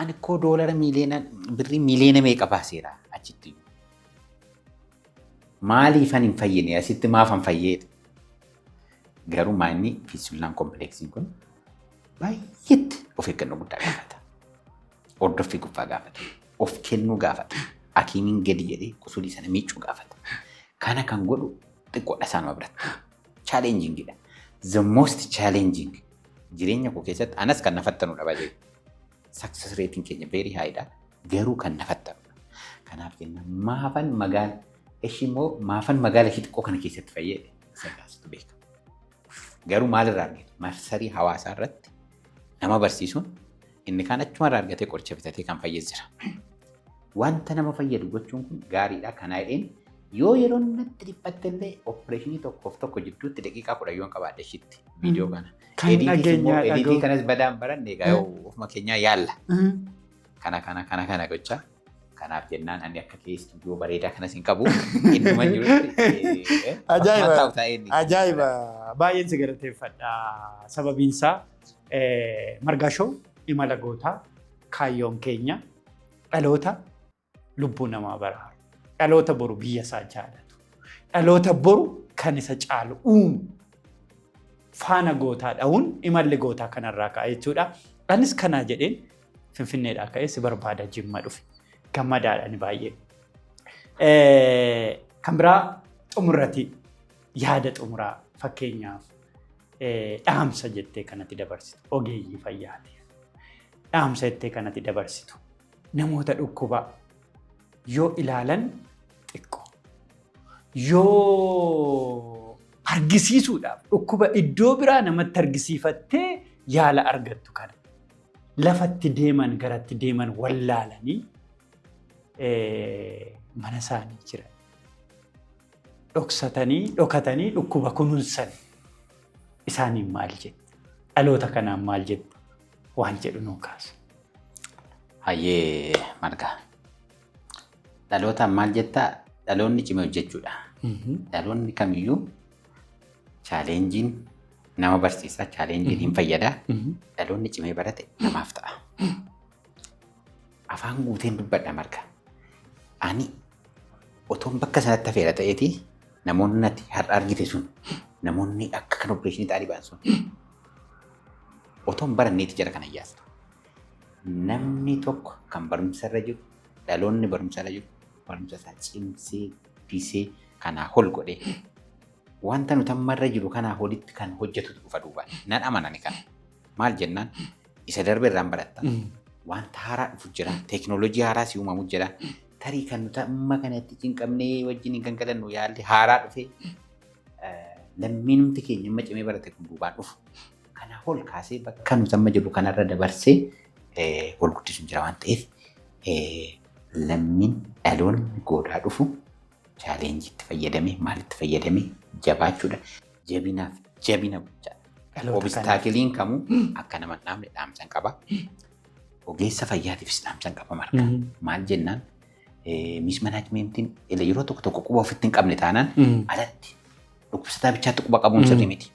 ani koo doolara miiliyoona, birrii miiliyoona meeqa baaseera achitti. Maaliifan hin fayyine, asitti maafan fayyeedha? Garuu maanni fistulaan complexiin kun baay'eetti of eeggannoo guddaa gaafata. Hordoffii guddaa gaafata. Of kennuu gaafata. Hakiimiin gadi jedhee qusulii sana miicuu gaafata. Kana kan godhu xiqqoodha isaanuma biratti. Challengingidha. The most challenging jireenya koo keessatti anas kan na fattanudha baay'ee. Success rating keenya very high dha. Garuu kan na fattanudha. Kanaaf jenna maafan magaala ishii immoo maafan magaala ishii xiqqoo kana keessatti fayyade isa gaasitu beeka. Garuu maalirraa argatu? Marsarii hawaasaa irratti nama barsiisuun inni kaan achumarraa argatee qoricha bitatee kan fayyadu jira. Wanta nama fayyadu gochuun kun gaariidha. Kanaa jedheen yoo yeroo natti dhiphatte illee operationii tokkoof tokko jidduutti daqiiqaa 10 yoon qabaadhe ishitti viidiyoo kana. Kan dhageenyaa Editii dhaga'u. kanas badaan baranne egaa yoo ofuma keenyaa yaalla. Kana kana kana kana gochaa. Kanaaf jennaan ani akka kee istuudiyoo bareedaa kanas hin qabu. Innuma jirutti. Ajaa'iba. Taa'ee inni. Ajaa'iba! Baay'een si galateeffadha. Sababiin isaa Margaa Show imala gootaa kaayyoon keenya dhaloota lubbuu namaa baraaru. Dhaloota boru biyya isaa jaalatu. Dhaloota boru kan isa caalu uumu. Faana gootaa dha'uun imalli gootaa kanarraa ka'a jechuudha. Anis kanaa jedheen Finfinneedhaa ka'ee si barbaada Jimma dhufe. Gammadaadha ni baay'ee. Kan biraa xumurratti yaada xumuraa, fakkeenyaaf dhaamsa jettee kanatti dabarsitu ogeeyyii fayyaatiif. Dhaamsa jettee kanatti dabarsitu namoota dhukkubaa yoo ilaalan xiqqoo yoo argisiisuudhaaf dhukkuba iddoo biraa namatti argisiifattee yaala argattu kana lafatti deeman garatti deeman wallaalanii mana isaanii jiran dhoksatanii dhokatanii dhukkuba kunuunsan isaaniin maal jette? Dhaloota kanaan maal jette? Waan jedhu nuu kaasa. Hayyee Margaa. Dhalootaan maal jettaa? Dhaloonni cimee hojjechuudha. Dhaloonni kamiyyuu challengeiin nama barsiisa, challengeiin hin fayyada. Dhaloonni cimee barate namaaf ta'a. Afaan guuteen dubbadha, Marga. Ani otoon bakka sanatti hafeera ta'eeti namoonni natti har'a argite sun, namoonni akka kan operationii ta'anii ba'an sun, otoon baranneeti jara kana iyyaastu. Namni tokko kan barumsa irra jiru, dhaloonni barumsa irra jiru, barumsa isaa cimsee guddisee kanaa ol godhee wanta nuti amma irra jiru kanaa olitti kan hojjetutu dhufa duubaan. Nan amanani kana. Maal jennaan, isa darbe irraan baratta. Wanta haaraa dhufu jira. Teekinooloojii haaraa si uumamu jira. Tarii kan nuti amma kanatti cinqabnee wajjin hin gangalannu yaalli haaraa dhufee lammiinumti keenya amma cimee barate kun duubaan dhufu. Kana ol kaasee bakka nuti amma jirru kanarra dabarsee ol guddisuun jira waan ta'eef, lammiin dhaloonni goodaa dhufu challengeiitti fayyadamee maalitti fayyadamee jabaachuudha. Jabinaaf jabina guddaadha. Obstacleiin kamuu akka nama hin dhaabne dhaamsan qaba. Ogeessa fayyaatiifis dhaamsan qaba, Marga. Maal jennaan, mismanagementiin yeroo tokko tokko quba ofitti hin qabne taanaan alatti Dhukkubsataa bichaatti quba qabuun sirrii miti.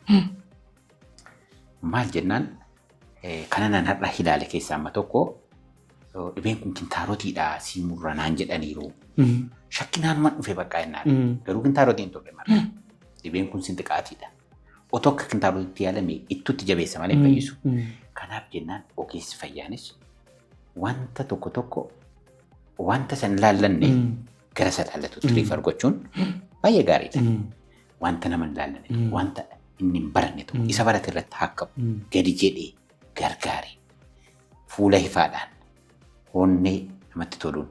Maal jennaan, kana nan har'a ilaale keessaa amma tokko, dhibeen kun kintaarotiidha siimurra naan jedhaniiru. Shakkinaan man dhufe bakka jennaan. Garuu kintaarotiin hin turre marga. Dhibeen kun sinxiqaatiidha. Otoo akka kintaarotiitti yaalame ittutti jabeessa malee hin fayyisu. Kanaaf jennaan ogeessi fayyaanis wanta tokko tokko wanta san ilaallanne gara isa ilaallatutti refer gochuun baay'ee gaariidha. Wanta nama hin ilaallanne, wanta inni hin baranne tokko isa barate irratti haa qabu, gadi jedhee gargaare, fuula ifaadhaan, onnee namatti toluun,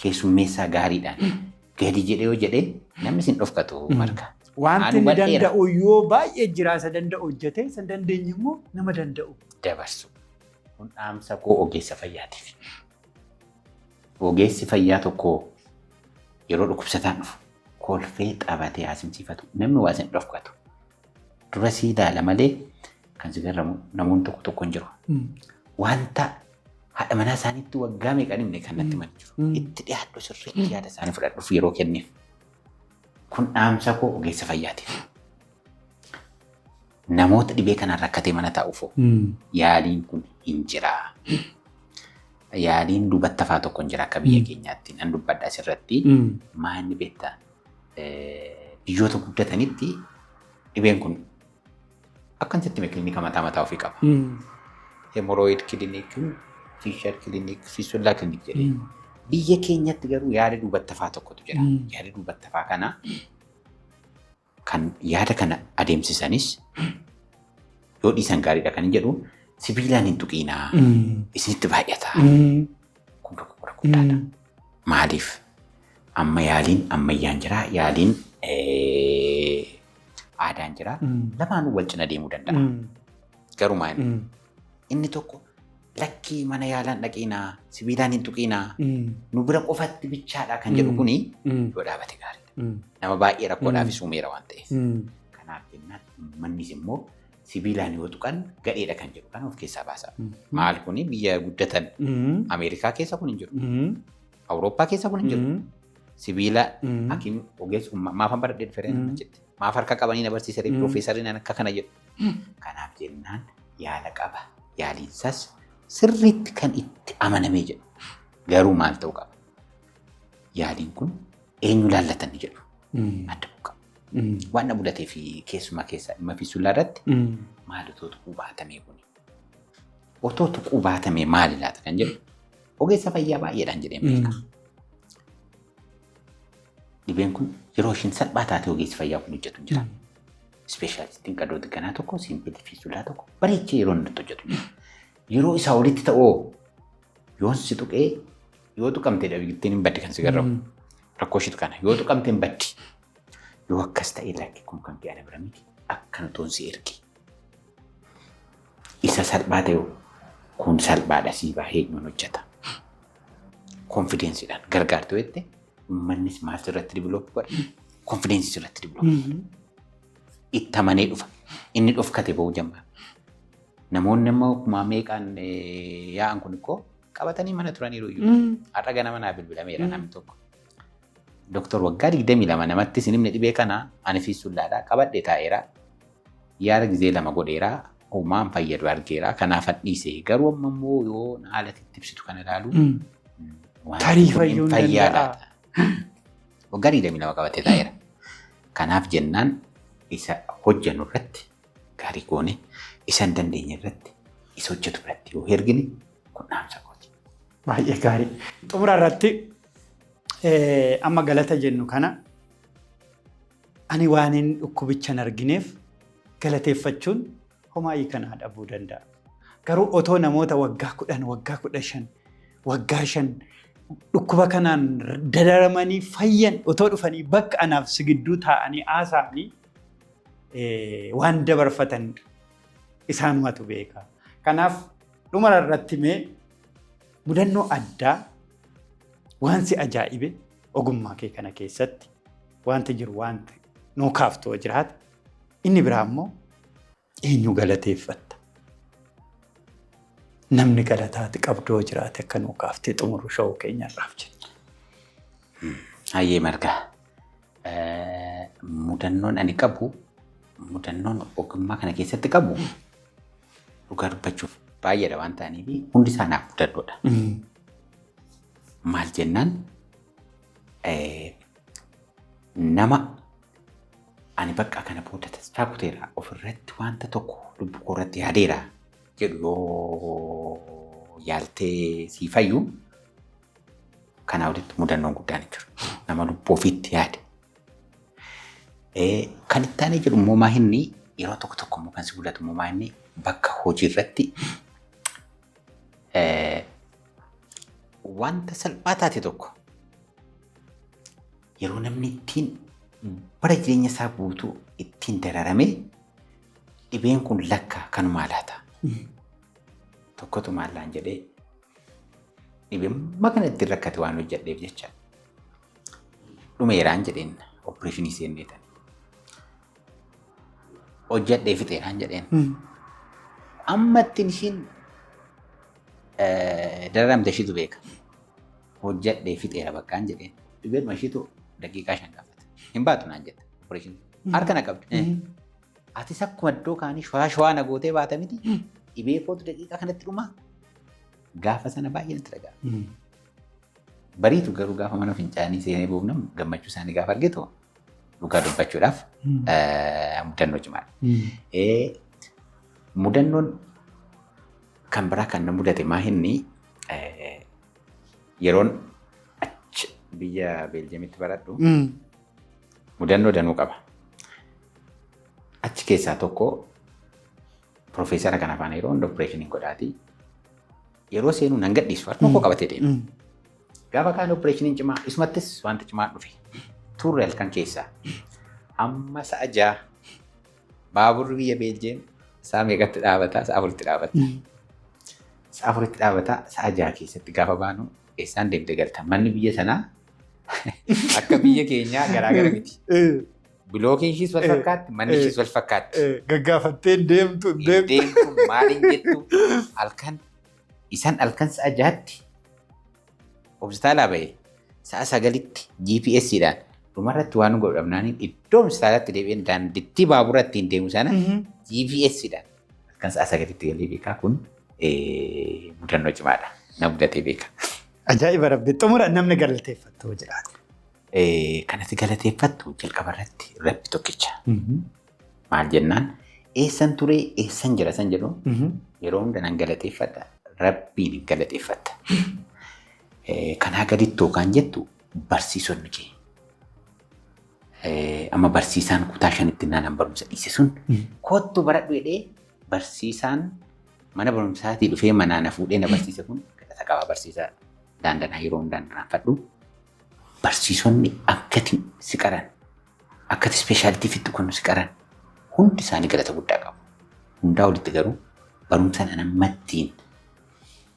keessummeessaa gaariidhaan gadi jedhee yoo jedhee namni sin dhofkatu marga. Wanti inni danda'u yoo baay'ee jira, isa danda'u hojjetee, isa dandeenye immoo nama danda'u. Dabarsu. Kun dhaamsa koo ogeessa fayyaatiif. Ogeessi fayyaa tokko yeroo dhukkubsataan dhufu kolfee taphatee haasimsiifatu, namni waa sin dhofkatu. Dura sii ilaala malee kan si garramu namoonni tokko tokko hin jiru. Wanta haadha manaa isaaniitti waggaa meeqan himne kan natti himan jiru. Itti dhiyaadhu, sirriitti yaada isaanii fudhadhuuf yeroo kenniif. Kun dhaamsa koo ogeessa fayyaatiif. Namoota dhibee kanaan rakkatee mana taa'uuf yaaliin kun hin jiraa. Yaaliin dubattafaa tokko hin jira akka biyya keenyaatti. Nan dubbadha asirratti. Maanni beektaa, biyyoota guddatanitti dhibeen kun akkan sitti hime kilinika mataa mataa ofii qaba. Hemorrhoid clinic, fissure clinic, fistula clinic jedhee. Biyya keenyatti garuu yaada dubattafaa tokkotu jira. Yaada dubattafaa kana kan yaada kana adeemsisanis yoo dhiisan gaariidha kan jedhu, sibiilaan hin tuqiinaa, isinitti baay'ata. Kun dogoggora guddaadha. Maaliif? Amma yaaliin ammayyaan jira, yaaliin aadaan jira. Lamaanuu wal cina deemuu danda'a. Garuu maal? Inni tokko lakkii, mana yaalaan dhaqiinaa, sibiilaan hin tuqiinaa, nu bira qofatti bichaadha kan jedhu kuni yoo dhaabate gaariidha. Nama baay'ee rakkoodhaafis uumeera waan ta'eef. Kanaaf jennaan uummannis immoo sibiilaan yoo tuqan gadheedha kan jedhu kana of keessaa baasa. Maal, kuni biyya guddatan Ameerikaa keessa kun hin jiru. Awurooppaa keessa kun hin jiru. Sibiila hakiim ogeessi maafan baradhee dhufee achitti. Maaf harka qabanii na barsiisanii piroofeesariin akka kana jedhu. Kanaaf jennaan yaala qaba. Yaaliinsas sirriitti kan itti amanamee jedhu. Garuu maal ta'uu qaba? Yaaliin kun eenyu laallatan ni jedhu. Adda bu'u qaba. Waan na mudatee fi keessumaa keessaa dhimma fiistullaa irratti maal otoo tuquu baatamee kuni? Otoo tuquu baatamee maali laata kan jedhu ogeessa fayyaa baay'eedhaan jedhee beeka. Dhibeen kun yeroo ishiin salphaa taate ogeessi fayyaa kun hojjetu hin jira. Ispeeshaalistiin qadoo xiqqanaa tokko, simple fiistullaa tokko bareechee yeroo inni hojjetu jira. Yeroo isaa olitti ta'oo yoon si tuqee, yoo tuqamtee dhabittiin hin baddi kan si garramu. Rakkoo ishiitu kana, yoo tuqamte hin baddi. Yoo akkas ta'e, lakki, kun kan kee ana bira miti, akkana toon si ergi. Isa salphaa ta'e, kun salphaadha, sii baay'ee eenyuun hojjeta. Confidenceiidhaan gargaartu jette, uummannis maal sirratti develop godha? Confidence sirratti develop godha. Itti amanee dhufa. Inni dhofkate ba'uu jammaa. Namoonni immoo kumaa meeqaan yaa'an kun ikkoo qabatanii mana turaniiru iyyuu. Har'a ganama naa bilbilameera namni tokko. "Doktor, waggaa 22 namatti isin himne dhibee kana ani fiistullaadhaa qabadhe taa'eera. Yaala gizee lama godheera. Homaan fayyadu argeera. Kanaaf dhiise. Garuu amma immoo yoo haala itti ibsitu kana ilaalu waan Tarii kun fayyuu hin fayyaa danda'a. laata?" Waggaa 22 qabatee taa'eera. Kanaaf jennaan isa hojjennu irratti gaarii goone, isa hin dandeenye irratti isa hojjetu biratti yoo ergine, kun dhaamsa kooti. Baay'ee gaarii. Xumura irratti amma galata jennu kana ani waan hin dhukkubicha hin argineef galateeffachuun homaa kanaa dhabuu danda'a. Garuu otoo namoota waggaa 10, waggaa 15, waggaa 5 dhukkuba kanaan dararamanii fayyan otoo dhufanii bakka anaaf si gidduu taa'anii haasa'anii waan dabarfatan isaanumatu beeka. Kanaaf dhuma irratti mee mudannoo addaa waan si ajaa'ibe ogummaa kee kana keessatti wanti jiru, wanti nuu kaaftu yoo jiraate, inni biraa immoo eenyu galateeffatta? Namni galataati qabdu yoo jiraate akka nuu kaaftee xumuru showuu keenyarraaf jenna. Hayyee margaa. Mudannoon ani qabu Mudannoon ogummaa kana keessatti qabu dhugaa dubbachuuf baay'eedha waan ta'aniif hundi isaa naaf mudannoodha. Maal jennaan, nama ani bakka kana booda tasfaa kuteera, ofirratti wanta tokko lubbuu koo irratti yaadeera jedhu yoo yaaltee sii fayyu, kanaa olitti mudannoon guddaan hin jiru. Nama lubbuu ofiitti yaade. Kan itti aanee jedhu immoo maahinni yeroo tokko tokko immoo kan si mudatu immoo maahinni bakka hojii irratti wanta salphaa taate tokko yeroo namni ittiin bara jireenya isaa guutuu ittiin dararame, dhibeen kun lakka kanumaa laata. Tokkotu maallaan jedhee dhibeen kana ittiin rakkate waan hojjedheef jecha dhumeeraan jedheen, operation seenneetan. Hojjedhee fixeeraan jedheen. Amma ittiin ishiin dararamte ishiitu beeka. Hojjedhee fixeera baqqaan jedheen. Dhibeen ishiitu daqiiqaa 5 gaafata. Hin baatu naan jette. Operation. Harka na qabdi. Atis akkuma iddoo kaanii shawaa shawaa na gootee baata miti. Dhibee kootu daqiiqaa kanatti dhumaa. Gaafa sana baay'ee natti dhaga'ama. Bariitu garuu gaafa mana fincaanii seenee buufnamu gammachuu isaanii gaafa argitu, dhugaa dubbachuudhaaf mudannoo cimaadha. Mudannoon kan biraa kan na mudate maa inni yeroon achi biyya Beeljeemitti baradhu mudannoo danuu qaba. Achi keessaa tokko piroofeesara kana faana yeroo hunda operation godhaati. Yeroo seenuu nan gadhiisu, harkuma koo qabatee deema. Gaafa kaan operationiin cimaa isumattis wanta cimaa dhufe. Turre halkan keessaa. Amma sa'a 6 baaburri biyya Beeljeem sa'a meeqatti dhaabataa? Sa'a 4tti dhaabata. Sa'a 4tti dhaabataa, sa'a 6 keessatti gaafa baanu eessaan deemtee galta? Manni biyya sanaa akka biyya keenyaa garaagara miti. Bilookiin ishiis wal fakkaatti, manni ishiis wal fakkaatti. Gaggaafattee deemtu deemtu. Deemtu maaliin jettu, halkan isaan halkan sa'a 6tti hospitaalaa bahe, sa'a 9tti GPSdhaan dhumarratti waan godhamnaaniin iddoo hospitaalatti deebi'een daandittii baabura ittiin deemu sana GPSdhaan halkan sa'a 9tti galee beekaa. Kun mudannoo cimaadha. Na mudatee beeka. Ajaa'iba rabbi! Xumura, namni galateeffattu jiraate. Kanatti galateeffattu jalqaba irratti rabbi tokkicha. Maal jennaan, eessan ture, eessan jira san jedhu yeroo hunda nan galateeffadha. Rabbiin hin galateeffatta. Kanaa gaditti yookaan jettu barsiisonni kee. Amma barsiisaan kutaa shanitti naan barumsa dhiise sun kottu baradhu jedhee, barsiisaan mana barumsaatii dhufee manaa na fuudhee na barsiise kun galata qaba. Barsiisaa daandanaa yeroo hundaan irraanfadhu. Barsiisonni akkati si qaran, akkati specialty fixxu kun si qaran, hundi isaanii galata guddaa qabu. Hundaa olitti garuu barumsaan anammattiin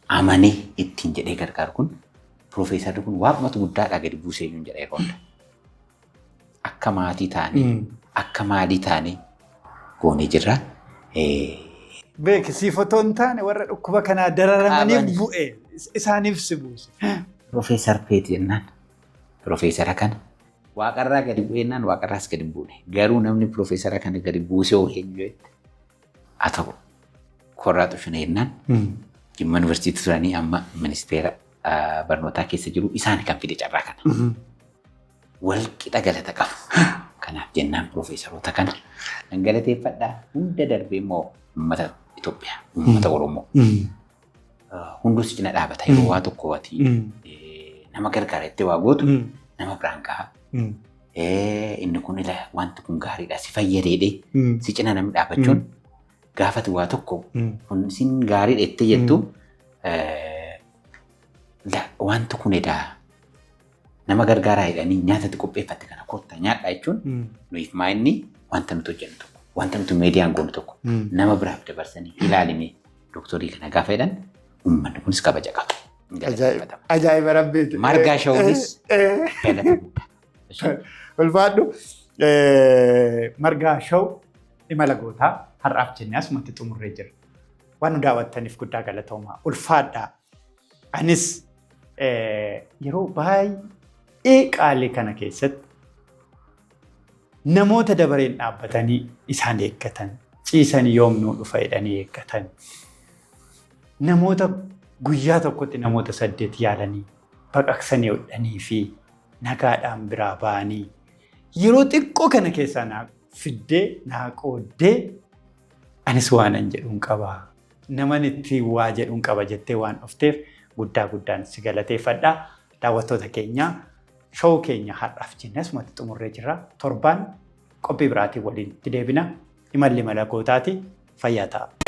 amanee ittiin jedhee gargaaru kun, piroofeesarri kun waaqumatu guddaadhaa gadi buusee iyyuu jedha yeroo hunda. Akka maatii taanee, akka maalii taanee goonee jirra. Beeki, siif otoo hin taane warra dhukkuba kanaa dararamaniif bu'e, isaaniif si buuse. Piroofeesar Peet jennaan piroofeesara kana waaqarraa gadi bu'e jennaan waaqarraas gadi buune. Garuu namni piroofeesara kana gadi buusee hoo eenyu jette, haa ta'u Korraa Xushune jennaan, Jimma Yuunivarsiitii turanii amma ministeera barnootaa keessa jiru, isaan kan fide carraa kana. Wal qixa galata qabu. Kanaaf jennaan piroofeesaroota kana nan galateeffadha. Hunda darbee immoo uummata Itoophiyaa, uummata Oromoo. Hundus cina dhaabata yeroo waa tokko ati nama gargaara jettee waa gootu, nama biraan gaha. Inni kun ila wanti kun gaariidha, si fayyadeedhe si cina namni dhaabachuun, gaafati waa tokko kun sin gaariidha jettee jettu, wanti kun edaa nama gargaaraa jedhanii nyaatatti qopheeffatte kana kottaa nyaadhaa jechuun, nuyiif maa inni wanta nuti hojjennu tokko, wanta nuti miidiyaan goonu tokko nama biraaf dabarsanii ilaalime dooktorii kana gaafa jedhan, uummanni kunis kabaja qaba. Ajaa'iba rabbiiti. Margaa Shawunis galata guddaa. Ulfaadhu. Margaa Shaw, imala gootaa har'aaf jennee asumatti xumurree jira. Waan nu daawwattaniif guddaa galatoomaa. Ulfaadhaa. Anis yeroo baay'ee qaalii kana keessatti Namoota dabareen dhaabbatanii isaan eeggatan, ciisanii yoom nuu dhufa jedhanii eeggatan. Namoota guyyaa tokkotti namoota 8 yaalanii baqaqsanii hodhanii fi nagaadhaan biraa ba'anii yeroo xiqqoo kana keessaa naa fiddee naa qooddee anis waanan jedhuun qaba. Naman itti waa jedhuun qaba jettee waan dhufteef guddaa guddaan si galateeffadha. Daawwattoota keenya show keenya har'aaf jenne asumatti xumurree jirra. Torbaan qophii biraatiin waliin itti deebina. Imalli mala gootaati. Fayyaa ta'a.